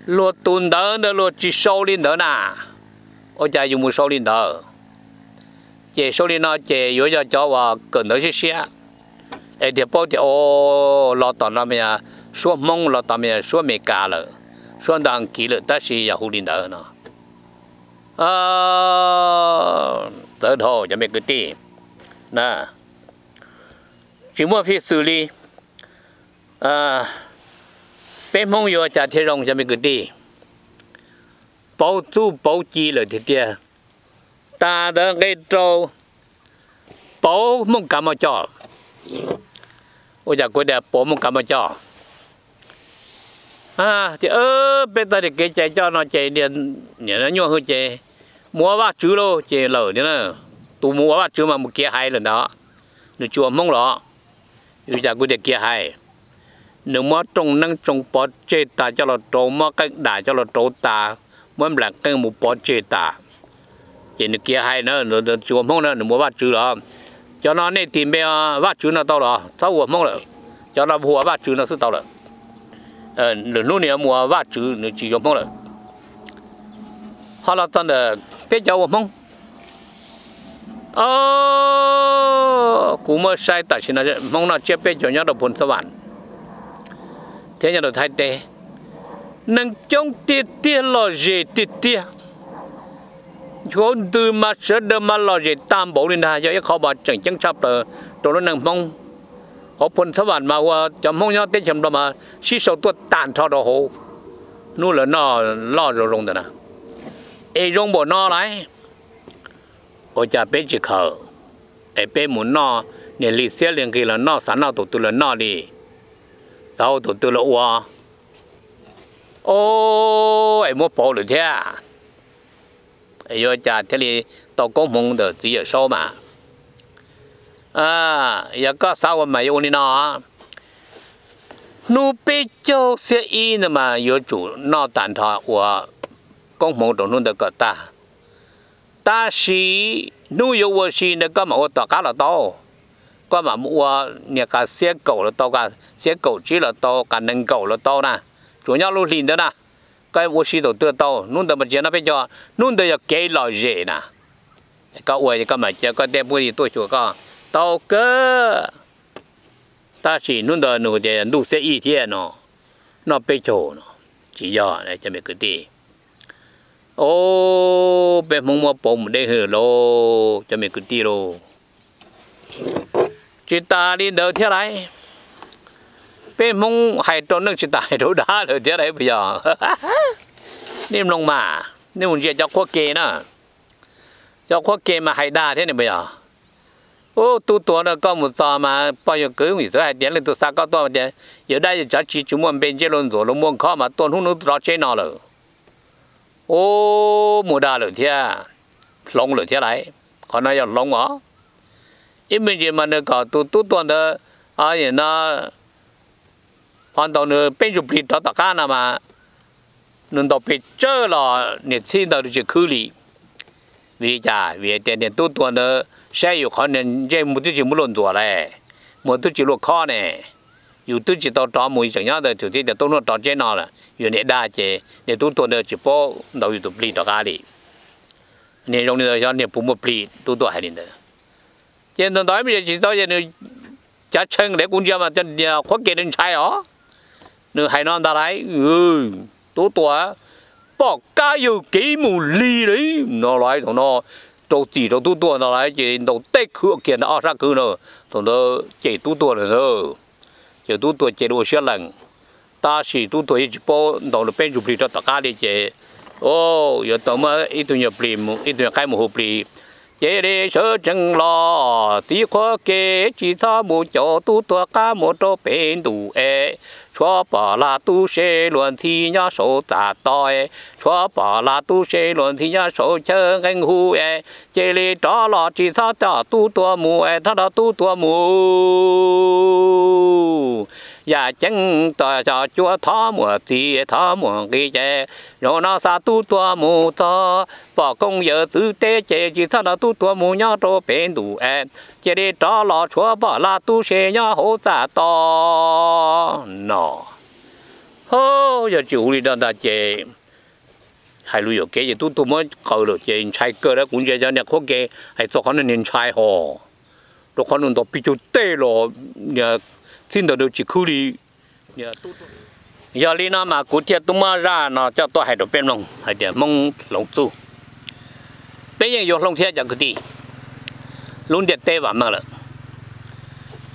Luag tus ntawv ntawd luag tsis sau li ntawd na, ua cas yus mus sau li ntawd? Ces sau li no ces yuav yog cov uas kawm ntawv siab siab es thiaj paub tias, o, los tom no mas yog suab Hmoob, los tom mas yog suab Amelikas lawm, suab ntawv Askiv lawm tab sis yog hu li ntawd no. Txawv dhau cov me kwv tij, tsis muaj fij xwm li. Peb Hmoob yuav ua cas thiaj zoo cov me kwv tij? Pauv txuj pauv ci lawm tiag tiag. Tas ntawd nqe rau, pauv Hmoob kav maj coj. Ua cas kuv tias pauv Hmoob kav maj coj? Tias peb txoj kev cai coj no ces nyuaj hwj ces mus ua Vajtswv lauj ces lawm tiag na. Tus mus ua Vajtswv mas mus kiav hais lawm ntag, nws tsis ua Hmoob los. Ua cas kuv tias kiav hais? Nws muab rooj neeb tsoo pov tseg tas coj los rauv, muab qeej dam coj los rauv tas, muab nplaim qeej mus pov tseg tas, ces nws kiav hais na, tsis ua Hmoob na, nws mus ua Vajtswv los. Cov no nej tis npe Vajtswv no tau los txhob ua Hmoob lawm, cov no hu ua Vajtswv no xwb tau lawm. Lwm hnub nws yuav mus ua Vajtswv, nws tsis yuav Hmoob lawm. Ho los txog ntawm peb cov ua Hmoob, kuv muab saib tam sim no Hmoob noj tsiab peb caug nyob rau Phu Xab Vam thiab nyob rau Thaib teb, neeg coob tiag tiag, lom zem tiag tiag. Hauv ntws mas sawv daws mas lom zem tag npaum li ntag, yog ib qho uas tseem ceeb tshaj plaws rau lub neej Hmoob. Hauv Phu Xab Vam mas ua cov Hmoob nyob teb chaws Nplog mas sib sau tuaj tag nrho rau hauv, hnub lawv noj loj zoo zoo ntawd na. Es zoo npaum no lauj, ua cas peb tsis khaws? Es peb mus noj niag li xiab li nqig los noj, xav noj tus twg los noj li, xav ua tus twg los ua. O, es muab pauv lawm thiab, yuav cas thiaj li tau koob hmoov ntawm txiv Yawm Saub mas. Yog koj xav ua mas yuav ua li no: hnub peb caug xiab ib ntawd mas yuav tsum noj tag nrho ua koob hmoov rau hnub ntawd kom tag. Tab sis hnub yuav ua si ntawd koj mam ua tom qab los tau, koj mam ua niag qas xiab kaum los tau, qas xiab kaum tsib los tau, qas nees nkaum los tau na, tsuas nyob lub hlis ntawd na, koj ua si thaum twg tau. Hnub ntawd mas tsis yog noj peb caug, hnub ntawd yog kev lom zem na. Koj ua koj mam caw koj tej phooj ywg tuaj xyuas koj tau kawg. Tab sis hnub ntawd nws tias ntuj xiab ib thiab no, noj peb caug no, tsis yog cov me kwv tij. Ob, peb Hmoob muab pauv mus deb hwv lauj cov me kwv tij lauj. Tsis tas li ntawd thiab lauj, peb Hmoob hais rau neej tsis tas hais rau dab lawm thiab lauj puas yog? Nej mloog mas, nej mus ntsia cov qhuab ke na, cov qhuab ke mas hais dag thiab ne puas yog? Ub, tub tuag na, koj mus txog mas pog yawg kwv yawm txwv hais tias leej twg xa koj tuaj tias yawg dab yawg tsav tsis tsis muaj npe ntsej luag ntxuam luag muaj nkhob mas tuaj hnub hnub rov tsheb no lawm. Ub, mus dag lawm thiab, hloov lawm thiab lauj. Qhov no yog hloov os. Ib me ntsis mas nws kom tus tub tuag ntawd no, ho ntaus nws peb ntsuj plig rov tom qab no mas nws ntaus pes tsawg los niag txhib ntawd tsis khwb li. Vim li cas? Vim tias niag tub tuag ntawd saib yus qhov niag ntsej muag twb tsis muaj luag ntxuam lauj, muag twb tsis luag khob ne, yus twb tsis tau rov mus, tseem nyob ntawd, thaum twg tias tub hnub rov tsheb no lawm yus niag dag ces niag tub tuag ntawd tsis paub ntaus yus tus plig rov qab li. Niag zoo li ntawd xyov niag puas muaj plig, tub tuag hais li ntawd. Ces ntaus ntaus ib me ntsis tsis tau ces nws cav tshee li kuv ntsia mas cov qhuab ke nws ntshai os. Nws hais no ntag lauj: Tub tuag, pom kab yawg kev mus lig li no lauj. Thaum no rau txim rau tub tuag ntag lauj, ces ntaus teb khwv kiag ntawm ob sab kwv na. Thaum ntawd ces tub tuag lawm ntag. Ces tub tuag ces ua siab lees, tab sis tub tuag yeej tsis paub ntaus nws peb ntsuj plig rov tom qab li ces yuav tau muab ib tug nyuag plig, ib tug nyuag qaib mus hu plig. Cia li sawv tsees los txiv qhuab ke, tsis txhob mus caum tub tuag qab mus rau pem ntuj es, tshuav pom laj tub se luag ntxhi nyob saum txaj toj es, tshuav pom laj tub se luag ntxhi nyob saum chaw nqeeb hu es, cia li rov los tsis txhob coj tub tuag mus es, thov rau tub tuag mus. Yaj ceeb tom cov cuab thov muaj txi thov muaj nqi ces, zaum no xa tub tuag mus txog pom koob yawm txwv teb ces tsis txhob nrog tub tuag mus nyob rau pem ntuj es, cia li rov los tshuav pom laj tub se nyob hauv txaj toj no. Ho, yog tsis ua li no ntag ces hais lus yuam kev ces tub tuag muab qaws lawm ces ntshai kawg li. Kuv ntsia cov niag qhuab ke hais txog qhov no niag ntshai hos, rau qhov nws ntaus plig cuag teb los niag txhib ntawd nws tsis khwb li. Yog li no mas kuv thiaj tuaj muab zaj no coj tuaj hais rau peb mloog hais tias Hmoob hloov txuj. Peb yeej yuav hloov thiab cov kwv tij. Lub ntiaj teb vam meej lawm,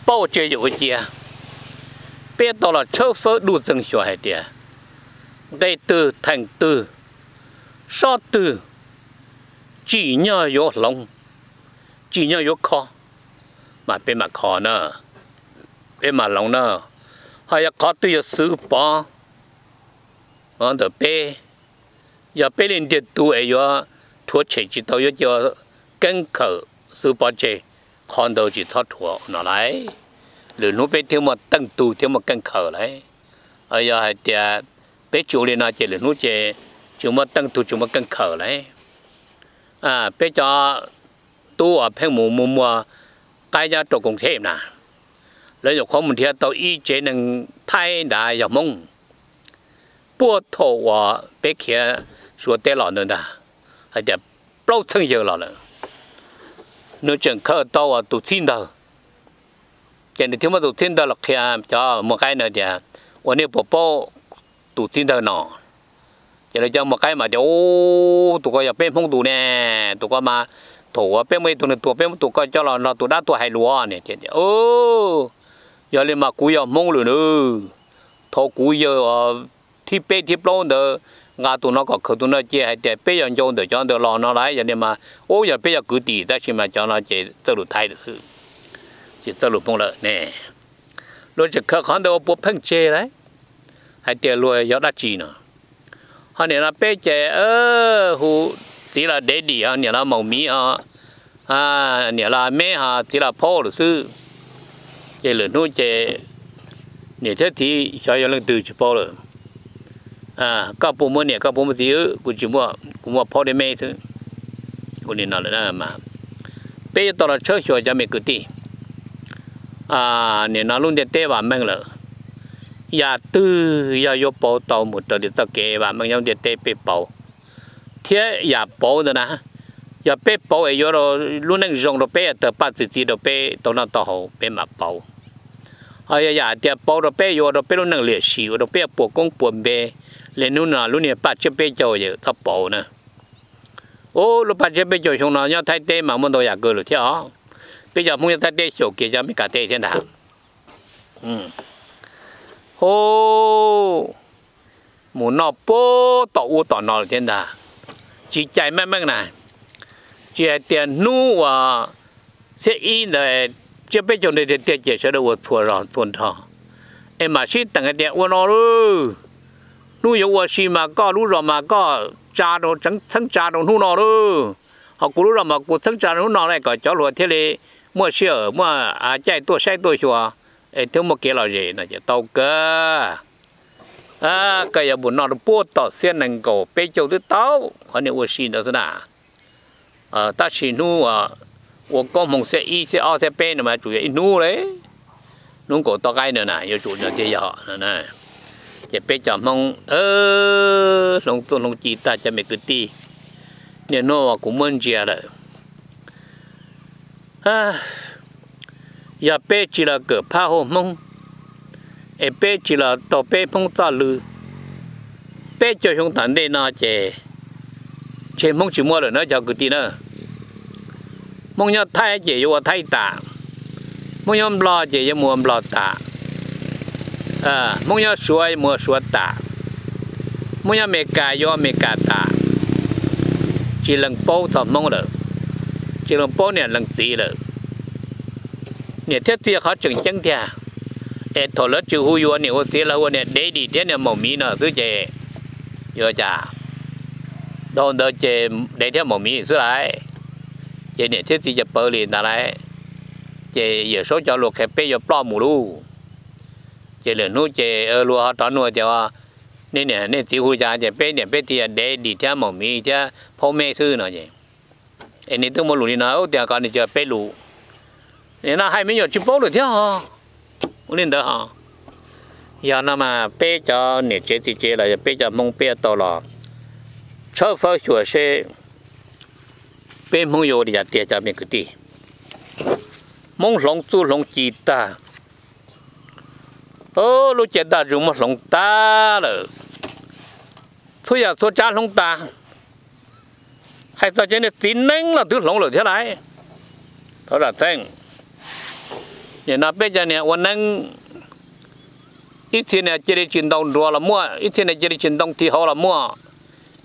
paub ua tseg yuav ua cia. Peb tau los tshawb fawb dua txeeg xyuas hais tias nqe twg theem twg, sob twg tsim nyog yuav hloov, tsim nyog yuav kho, mas peb mam kho na, peb mam hloov na. Ho yog qhov twg yog xwv pov ntawm peb, yog peb li ntiag tug es yuav rhuav tshem tsis tau, yuav cia keeb khawm xwv pov tseg, qhov ntawd tsis txhob rhuav no lauj. Lwm hnub peb thiaj muaj teej tug thiab muaj keej khawm lauj. Yog hais tias peb tsis ua li no ces lwm hnub ces tsis muaj teej tug tsis muaj keej khawm lauj. Peb cov tub uas pheej mus muag muag qaib nyob rau koom thej na, lawv nyuam qhuav mus nrhiav tau ib tsev neeg Thaib nrad yog Hmoob, puag thaum uas peb khiav Suav teb los ntawd ntag, hais tias plaub txheej yawg los lawm, nws tseem khaws tau uas tus txhib ntawg. Ces nws thiaj muab tus txhib ntawg los qhia cov muag qaib ntawd tias, ua nej puas paub tus txhib ntawg no? Ces lawv cov muag qaib mas tias, u, tus ko yog peb Hmoob tus ne, tus ko mas thaum uas peb muaj ib tug neeg tuag peb muab tus ko coj los nrog tus dab tuag hais lus ne. Yog li mas kuv yog Hmoob lawm nawb. Thaum kuv yawg thib peb thib plaub ntawd nqa tus no kom khaws tus no ces hais tias peb yog ncau ntawm cov ntawd los no lauj. Yog li mas, u, yog peb yog kwv tij tab sis mas cov no ces txawj lus Thaib lawm xwb, tsis txawj lus Hmoob lawm ne. Luag tseem khaws qhov ntawd ua puav pheej tseg lauj, hais tias luag yog dab tsi no. Ho nim no peb ces hu txiv los Daddy, ho niam los Maum Miv, ho niam los me ho txiv los phaub lawm xwb. Ces lwm hnub ces niam thiab txiv xyov yog leej twg tsis paub lawm. Koj puas muaj niam koj puas muaj txiv? Kuv tsis muaj, kuv muaj phaub thiab me xwb. Ua li no lawm mas peb yuav tau los tshawb xyuas cov me kwv tij. Nim no lub ntiaj teb vam meej lawm, yam twg yog yuav pauv tau mus raws li txoj kev vam meej nyob ntiaj teb peb pauv. Thiab yam pauv ntawd na, yog peb pauv es yuav rau lub neej zoo rau peb, tawg paj txi txiv rau peb tau noj tau haus peb mam pauv. Ho yog yam hais tias pauv rau peb yuav ua rau peb lub neej liam sim, ua rau peb puas koob puas npe li hnub no lub niag paj tsiab peb caug yawm txhob pauv na. Ub, lub paj tsiab peb caug xyoo no nyob Thaib teb mas muaj ntau yam kawg lawm thiab os. Peb cov Hmoob nyob Thaib teb xyaum kiag cov Amelikas teb thiab ntag. Ub, mus noj puag tom ub tom no lawm thiab ntag. Tsis cais meej meej na, tsis hais tias hnub uas xiab ib ntawd tsiab peb caug ntawd tiag tiag ces sawv daws ua txhua zog txhua nrho, es mam sib teem hais tias ua no lauj, hnub yuav ua si mas koj lub zos mas koj tsa rau, txheeb tsa rau hnub no lauj, ho kuv lub zos mas kuv txheeb tsa rau hnub no lauj, kom cov hluas thiaj li muaj sij hawm muaj caij tuaj saib tuaj xyuas, es thiaj muaj kev lom zem no ces tau kawg. Koj yuav mus noj rau puag tom xiab nees nkaum peb caug twb tau, qhov niag ua si ntawd xwb na. Tab sis hnub ua koob hmoov xiab ib xiab ob xiab peb no mas yuav tsum yog ib hnub li, hnub nkaum toj qaib no na yuav tsum no thiaj yog. Ces peb cov Hmoob hloov txuj hloov ci tag cov me kwv tij, niaj hnub uas kuv muab ntsia lawm, yog peb tsis los kawm phab hauv Hmoob, es peb tsis los taug peb Hmoob txoj lw, peb caug xyoo tom ntej no ces ntshe Hmoob tsis muaj lawm na cov kwv tij na. Hmoob nyob Thaib ces yuav ua Thaib tas, Hmoob nyob Nplog ces yuav mus ua Nplog tas, Hmoob nyob Suav yuav mus ua Suav tas, Hmoob nyob Amelikas yuav ua Amelikas tas. Tsis lees paub txog Hmoob lawm, tsis lees paub niam lees txiv lawm. Niam thiab txiv qhov tseem ceeb tiag, es thaum lawv tsis hu yus ua niam ua txiv, lawv hu ua niam daddy thiab niam maum miv no xwb ces yuav cas? Dhau ntawd ces dev thiab maum miv xwb lauj. Ces niam thiab txiv ces pawv li ntawd lauj. Ces Yawm Saub cov lus qhia peb yuav ploj mus lauj. Ces lwm hnub ces luag ho rov nug tias, nej niam nej txiv hu cas? Ces peb niam peb txiv daddy thiab maum miv thiab phaub me xwb no ces, es nws twb muaj lus li no tias kom nws cia peb lus. Nim no hais me nyuam tsis paub lawm thiab os. Ua li ntawd ho, yog no mas peb cov niam tsev txiv tsev los yog peb cov Hmoob peb yuav tau los tshawb fawb xyuas seb peb Hmoob yuav ua li cas tiag cov me kwv tij. Hmoob hloov txuj hloov ci tag, lub cev ntaj ntsug muab hloov tag lawm, txhua yam txhua tsav hloov tas. Hais txog cov niag txiv neeb los twb hloov lawm thiab lauj. Thov zam txheej, nim no peb cov niag ua neeb, ib txhia niag cia li tsis ntaus nruas los muaj, ib txhia niag cia li tsis ntoo tig hauv los muaj,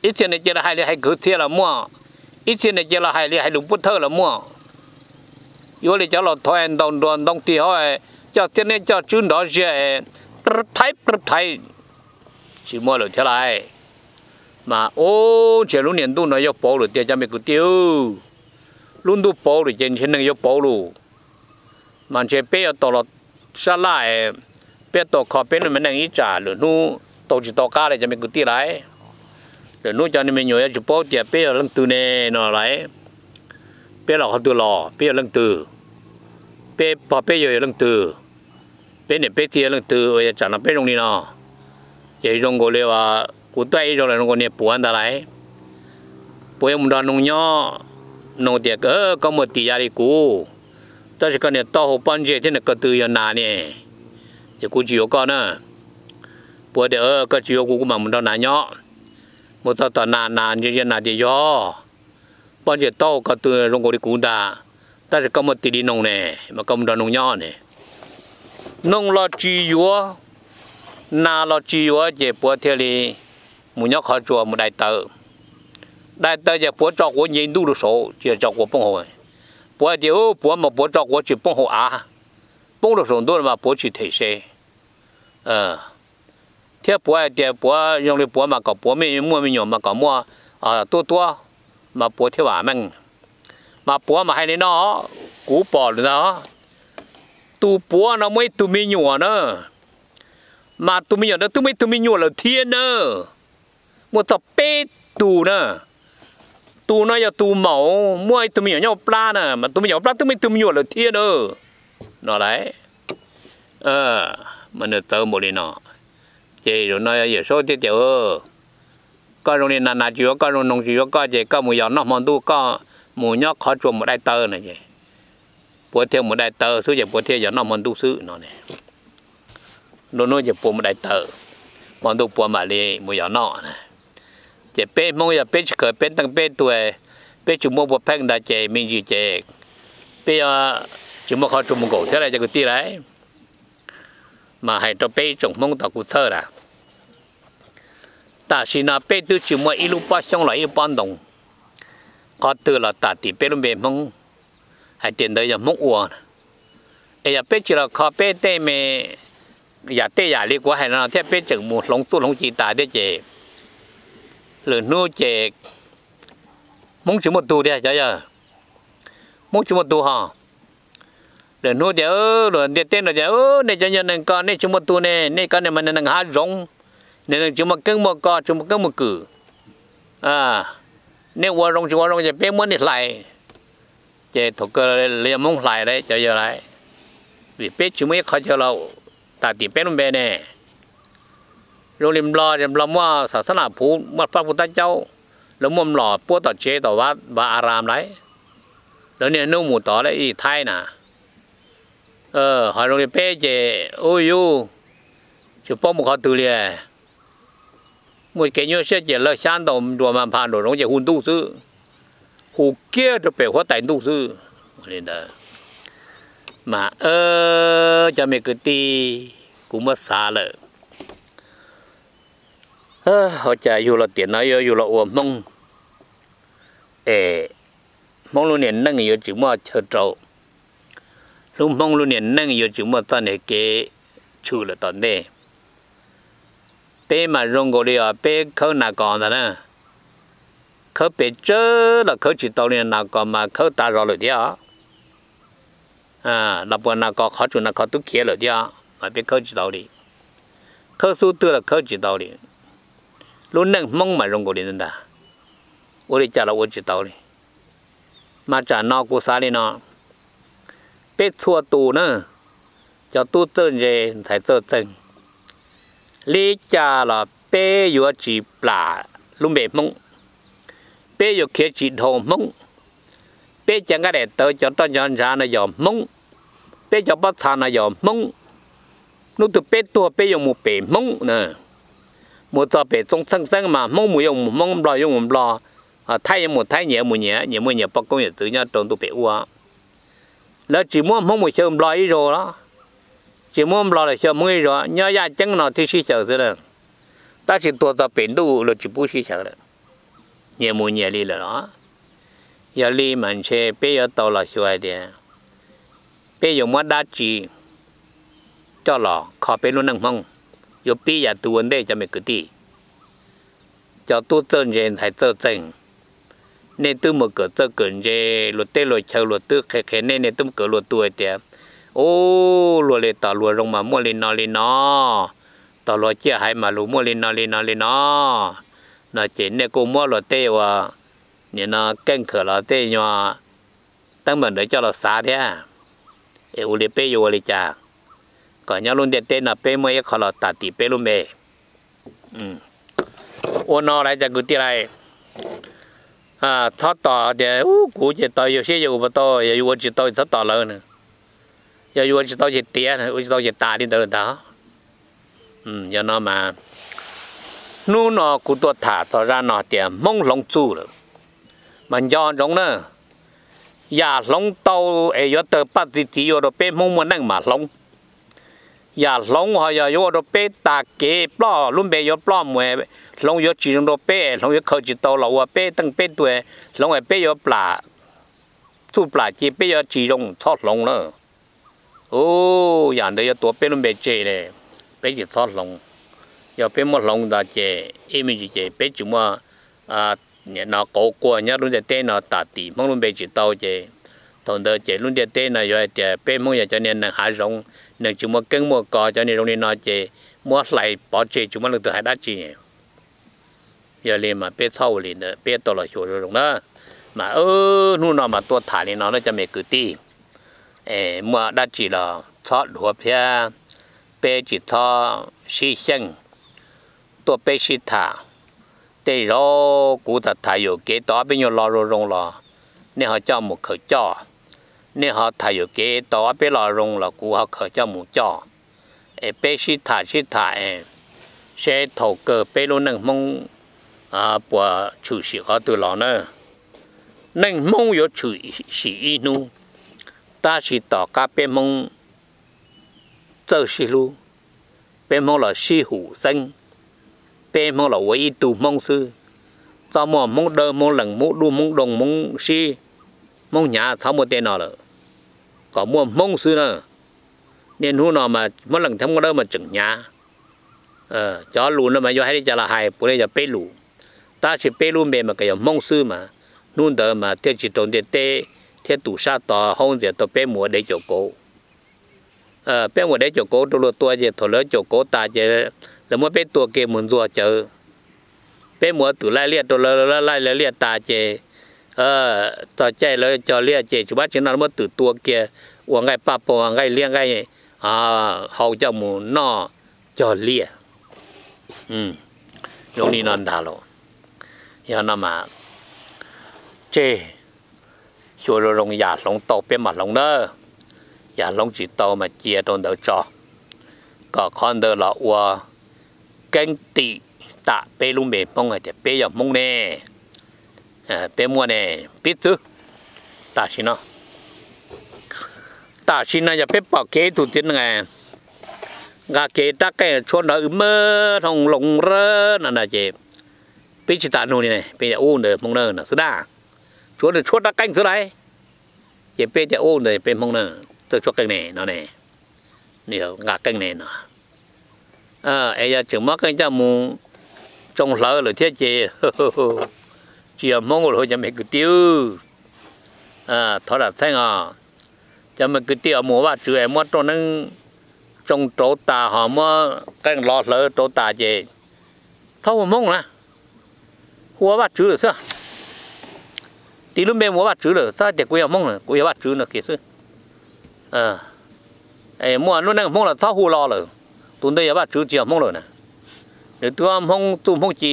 ib txhia niag cia li hais li hais kwv txhiaj los muaj, ib txhia niag cia li hais li hais lus pub thawj los muaj. Yuav li cov laus thov ntaus nruas ntoo tig hauv, coj txiab niab coj tswb nrov ziag, thaiv thaiv, tsis muaj lawm thiab lauj. Mas ub, ntshe lub niag ntuj no yuav pauv lawm tiag cov me kwv tij. Lub ntuj pauv lawm ces ntshe neeg yuav pauv lauj. Mas ntshe peb yuav tau los sab laj, peb tau kho peb lub me neej ib tsam lwm hnub tau tsis tau qab li cov me kwv tij lauj. Lwm hnub cov me nyuam yuav tsis paub tias peb yog leej twg ne no lauj. Peb los qhov twg los, peb yog leej twg? Peb pog peb yawg yog leej twg? Peb niam peb txiv yog leej twg uas yuav tsam no peb zoo li no? Ces zoo nkaus li uas kuv tuaj ib zaug los zoo nkaus niag Puav ntag lauj. Puav yuav mus nrog Noog nyob, Noog tias, koj muaj tis ya li kuv, tab sis koj niag taub hau pob ntseg thiab niag ko tw yog nas ne, ces kuv tsis yuav koj na. Puav tias, koj tsis yuav kuv, kuv mam mus nrog nas nyob. Mus txog tom nas, nas ntsia ntsia nas tias, yog, pob ntseg taub hau ko tw zoo nkaus li kuv ntag, tab sis koj muaj tis li Noog ne, mas koj mus nrog Noog nyob ne. Noog los tsis yuav, nas los tsis yuav, ces Puav thiaj li mus nyob qhov tsua mus dai taw. Dai taw ces Puav tso quav nce ntuj rau saud, tsis yog tso quav poob hauv. Puav hais tias, Puav mas Puav tso quav tsis poob hauv av, poob rau saum ntuj los mas Puav tsis them se. Thiab Puav hais tias Puav zoo li Puav mas kom Puav muaj me nyuam mas kom muaj tuab tuab, mas Puav thiaj vam meej. Mas puav mas hais li no, kuv pom lawm ntag, tus puav no muaj ib tug me nyuam na, mas tus me nyuam ntawd twb muaj ib tug me nyuam lawm thiab na, muaj txog peb tus na. Tus no yog tus maum muaj ib tug me nyuam nyob plab na, mas tus me nyuam plab twb muaj ib tug me nyuam lawm thiab na, no lauj. Mas nws txawv npaum li no. Ces zaum no Yawm Saub thiaj tias, koj zoo li nas nas tsis yuav koj, zoo noog tsis yuav koj, ces koj mus yos noj hmo ntuj, koj mus nyob qhov tsua mus dai taw no ces puav thiaj mus dai taw xwb ces puav thiaj yos noj hmo ntuj xwb no. Lub hnub ces puav mus dai taw, hmo ntuj puav mam li mus yos noj. Ces peb Hmoob yog peb tsis khaws peb teej peb tug, peb tsis muaj puav pheej ntawd ces me ntsis ces peb yuav tsis muaj qhov tsua mus nkaum thiab lauj cov kwv tij lauj. Mas hais rau peb ib tsoom Hmoob tau kuv txhawj lawm, tam sim no peb twb tsis muaj ib lub pob xyoob los ib lub pob ntoo, qhov twg los tam tim peb lub npe Hmoob, hais tias ntawd yog Hmoob ua. Es yog peb tsis los kho peb tej me yam tej yam li kuv hais no thiab peb tseem mus hloov txuj hloov ci tas thiab ces lwm hnub ces Hmoob tsis muaj tug tiag cov yawg, Hmoob tsis muaj tug ho. Lwm hnub tias luag ntiaj teb no tias nej cov yawg neeg ko nej tsis muaj tug ne, nej ko nej mas neeg hav zoov, neeg tsis muaj keeb muaj ko tsis muaj keeb muaj kwm, nej ua zoo tsis ua zoo ces peb muab nej hlais. Ces thaum kawg lawv yuav Hmoob hlais lawm cov yawg lauj, vim peb tsis muaj ib qhov chaw los tam tim peb lub npe ne. Zoo li Nplog, Nplog muaj xab nas phuv, muaj pab pub tab caub, lawv muaj mlom puab tom tsev tom vav a ras lauj, lawv niaj hnub mus tod lawm ib Thaib na. Ho zoo li peb ces ub yus tsis paub mus qhov twg li. Muaj kev nyuaj siab ces lawv xyab ntaus nruas mas nphas nraum zoov ces hu ntuj xwb, hu kiag rau pem huab tais ntuj xwb. Li ntawd mas cov me kwv tij, kuv muab xav lawm, ua cas yug los tiam no yuav yug los ua Hmoob es Hmoob lub niag neej yuav tsis muaj chaw rau, lub Hmoob lub niag neej yuav tsis muaj txoj niag kev tshwm lawm tom ntej. Peb mas zoo nkaus li os peb khawb nas kos ntag na, khawb pes tsawg los khawb tsis tau li, nas kos mas khawb tas zog lawm thiab. Los puas nas kos qhov tsum nas kos twb khiav lawm thiab mas peb khawb tsis tau li, khawb xub twg los khawb tsis tau li. Lub neej Hmoob mas zoo nkaus li ntag, ua li cas los ua tsis tau li. Mas tsam no kuv xav li no, peb txhua tus na, cov tub txawj ntse ntxhais txawj txeeg, li cas los peb yuav tsis plam lub npe Hmoob, peb yuav khiav tsis dhau Hmoob. Peb cov nqaij daim tawv cov roj cov ntshav no yog Hmoob, peb cov pob txha no yog Hmoob. Hnub twg peb tuag peb yuav mus pem Hmoob na, mus txog pem Txooj Txheej xeeb mas Hmoob mus yuav mus Hmoob, Nplog yuav mus Nplog, Thaib yuav mus Thaib, nyias mus nyias, nyias muaj nyias poj koob yawm txwv nyob rau ntuj pem ub. Lawv tsis muab Hmoob mus xyaw Nplog ib zaug los, tsis muab Nplog los xyaw Hmoob ib zaug, nyob yaj ceeb no thiaj sib xyaw xwb lawm. Tab sis tuag txog pem ntuj luag tsis pub sib xyaw lawm, nyias mus nyias li lawm los. Yog li mas ntshe peb yuav tau los xyuas hais tias peb yuav muab dab tsi coj los kho peb lub neej Hmoob, yuav pib yam twg ua ntej cov me kwv tij. Cov tub txawj ntse ntxhais txawj txeeg, nej twb mus kawm txawj kawm ntse, luag teb luag chaw luag twb qhia qhia nej, nej twb mus kawm luag tus hais tias, ub, luag li tom luag zoo mas muaj li no li no, tom luag ciaj haiv mas luag muaj li no li no li no, no ces nej kuj muab luag tej uas nim no keej khawm los tej nyuag teeb meem ntawd coj los xav thiab. Es ua li peb yuav ua li cas kom nyob lub ntiaj teb no peb muaj ib qho los tas tim peb lub npe. Ua no lawm cov kwv tij lawm, txhob tos tias kuv ces tos yawg siab yawg ua puas tau, yog yus ua tsis tau txhob tos lawv na. Yog yus ua tsis tau ces tiav, ua tsis tau ces tas li ntawd lawm ntag. Yog no mas hnub no kuv tuaj tham txog zaj no tias Hmoob hloov txuj lawm, mas nco ntsoov na, yam hloov tau es yuav tawg paj txi txiv yuav ua rau peb Hmoob muaj neej mas hloov. Yam hloov ho yog yuav ua rau peb tag kev ploj lub npe yuav ploj mus, hloov yuav tsis zoo rau peb, hloov yuav khaws tsis tau los ua peb teej peb tug, hloov es peb yuav plam, txuj plam ci peb yuav tsis zoo txhob hloov lawm. Ub, yam ntawd yuav tuav peb lub npe tseg li, peb tsis txhob hloov. Yog peb muab hloov ntawd ces ib me ntsis ces peb tsis muaj no qauv quag nyob lub ntiaj teb no tas tim Hmoob lub npe tsis tau ces thaum ntawd ces lub ntiaj teb no yuav hais tias peb Hmoob yog cov niag neeg hav zoov, neeg tsis muaj keeb muaj kos, cov niag zoo li no ces muab hlais pov tseg tsis muaj leej twg hais dab tsi. Yog li mas peb txhob ua li ntawd, peb tau los xyuas zoo zoo na. Mas hnub no mas tuaj tham li no na cov me kwv tij, muaj dab tsi los txhob dhuav plhiab, peb tsis txhob sib xyeej, tuaj peb sib tham. Tej zaum kuv tham tham yuam kev tau ob peb nyuag lo zoo zoo los nej ho coj mus khaws coj, nej ho tham yuam kev tau ob peb lo zoo los kuv ho khaws coj mus coj. Es peb sib tham sib tham es seb thaum kawg peb lub neej Hmoob puas tshwm sim qhov twg los na. Neej Hmoob yuav tshwm sim ib hnub, tab sis tom qab peb Hmoob txawj sib hlub, peb Hmoob los sib hum xeeb, peb Hmoob los ua ib tug Hmoob xwb. Txhob muaj Hmoob dawb Hmoob lees, Hmoob dub Hmoob doog, Hmoob sib, Hmoob hnyav, txhob muaj tej no lawm. Kom muaj Hmoob xwb na. Niaj hnub no mas Hmoob lees thiab Hmoob dawb mas tseem hnyav. Cov lus no mas yuav hais li cas los hais, puav leej yog peb lus, tab sis peb lub npe mas kom yog Hmoob xwb mas hnub ntawd mas thiaj tsis raug ntiaj teb thiab tus sab tod haub ntxias tau peb mus ua dev caum kauv. Peb mus ua dev caum kauv rau luag tua ces thaum lawv caum kauv tas ces lawv muab peb tua kiag mus ntxuag cawv. Peb mus ua twm laij liaj rau lawv, laij lawv liaj tas ces txog caij lawv cog liaj ces tsis pab tsis noj, lawv muab twm tua kiag ua nqaij paj pag, nqaij liab nqaij hau coj mus noj cog liaj. Zoo li no ntag los. Yog no mas tseg, xyuas zoo zoo, yam hloov tau peb mam hloov na, yam hloov tsis tau mas cia rau ntawd tso, kom qhov ntawd los ua keeb tim tam peb lub npe Hmoob hais tias peb yog Hmoob ne. Peb muaj ne, piv txwv tam sim no, tam sim no yog peb pom kev ib tug txiv neej nqa kev rab qeej tshuab nrov wb mab hloov loov rawv no na ces peb tsis tas nug li ne, peb tias ub ntawd Hmoob na no xwb na. Tshuav nws tshuab rab qeej xwb lauj, ces peb tias ub ntawd peb Hmoob na, txawj tshuab qeej ne no ne, nws yog nqa qeej ne no. Es yog tseem muab qeej coj mus tsoo hlawv lawm thiab ces tsis yog Hmoob lawm cov me kwv tij. Thov zam txheej os, cov me kwv tij uas mus ua Vajtswv es muab rooj neeb tsoo rauv tas ho muab qeej lov hlawv rauv tas ces txhob hu Hmoob na, hu ua Vajtswv lawm xwb. Tis lub npe mus ua Vajtswv lawm, txhob tias kuv yog Hmoob, kuv yog Vajtswv no kiag xwb. Muaj lub neej Hmoob los txhob hu lo lawm, tus ntawd yog Vajtswv tsis yog Hmoob lawm na. Nws twb Hmoob txuj Hmoob ci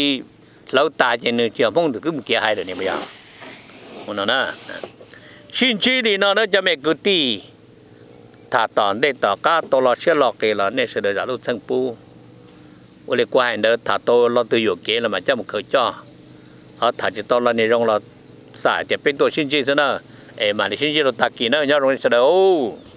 hlawv tas ces nws tsis yog Hmoob, nws twb mus kiag hais lawm ne. Sib ntsib li no na cov me kwv tij, tham tom ntej tom qab tau lo siab lo qis los nej sawv daws zam lub txim pub. Ua li kuv hais ntawd, tham tau lo twg yuam kev los mas coj mus khaws coj, ho tham tsis tau lo niag zoo los xav tias peb tuaj sib ntsib xwb na. Es mam li sib ntsib rau tag kis na, nyob zoo nej sawv daws.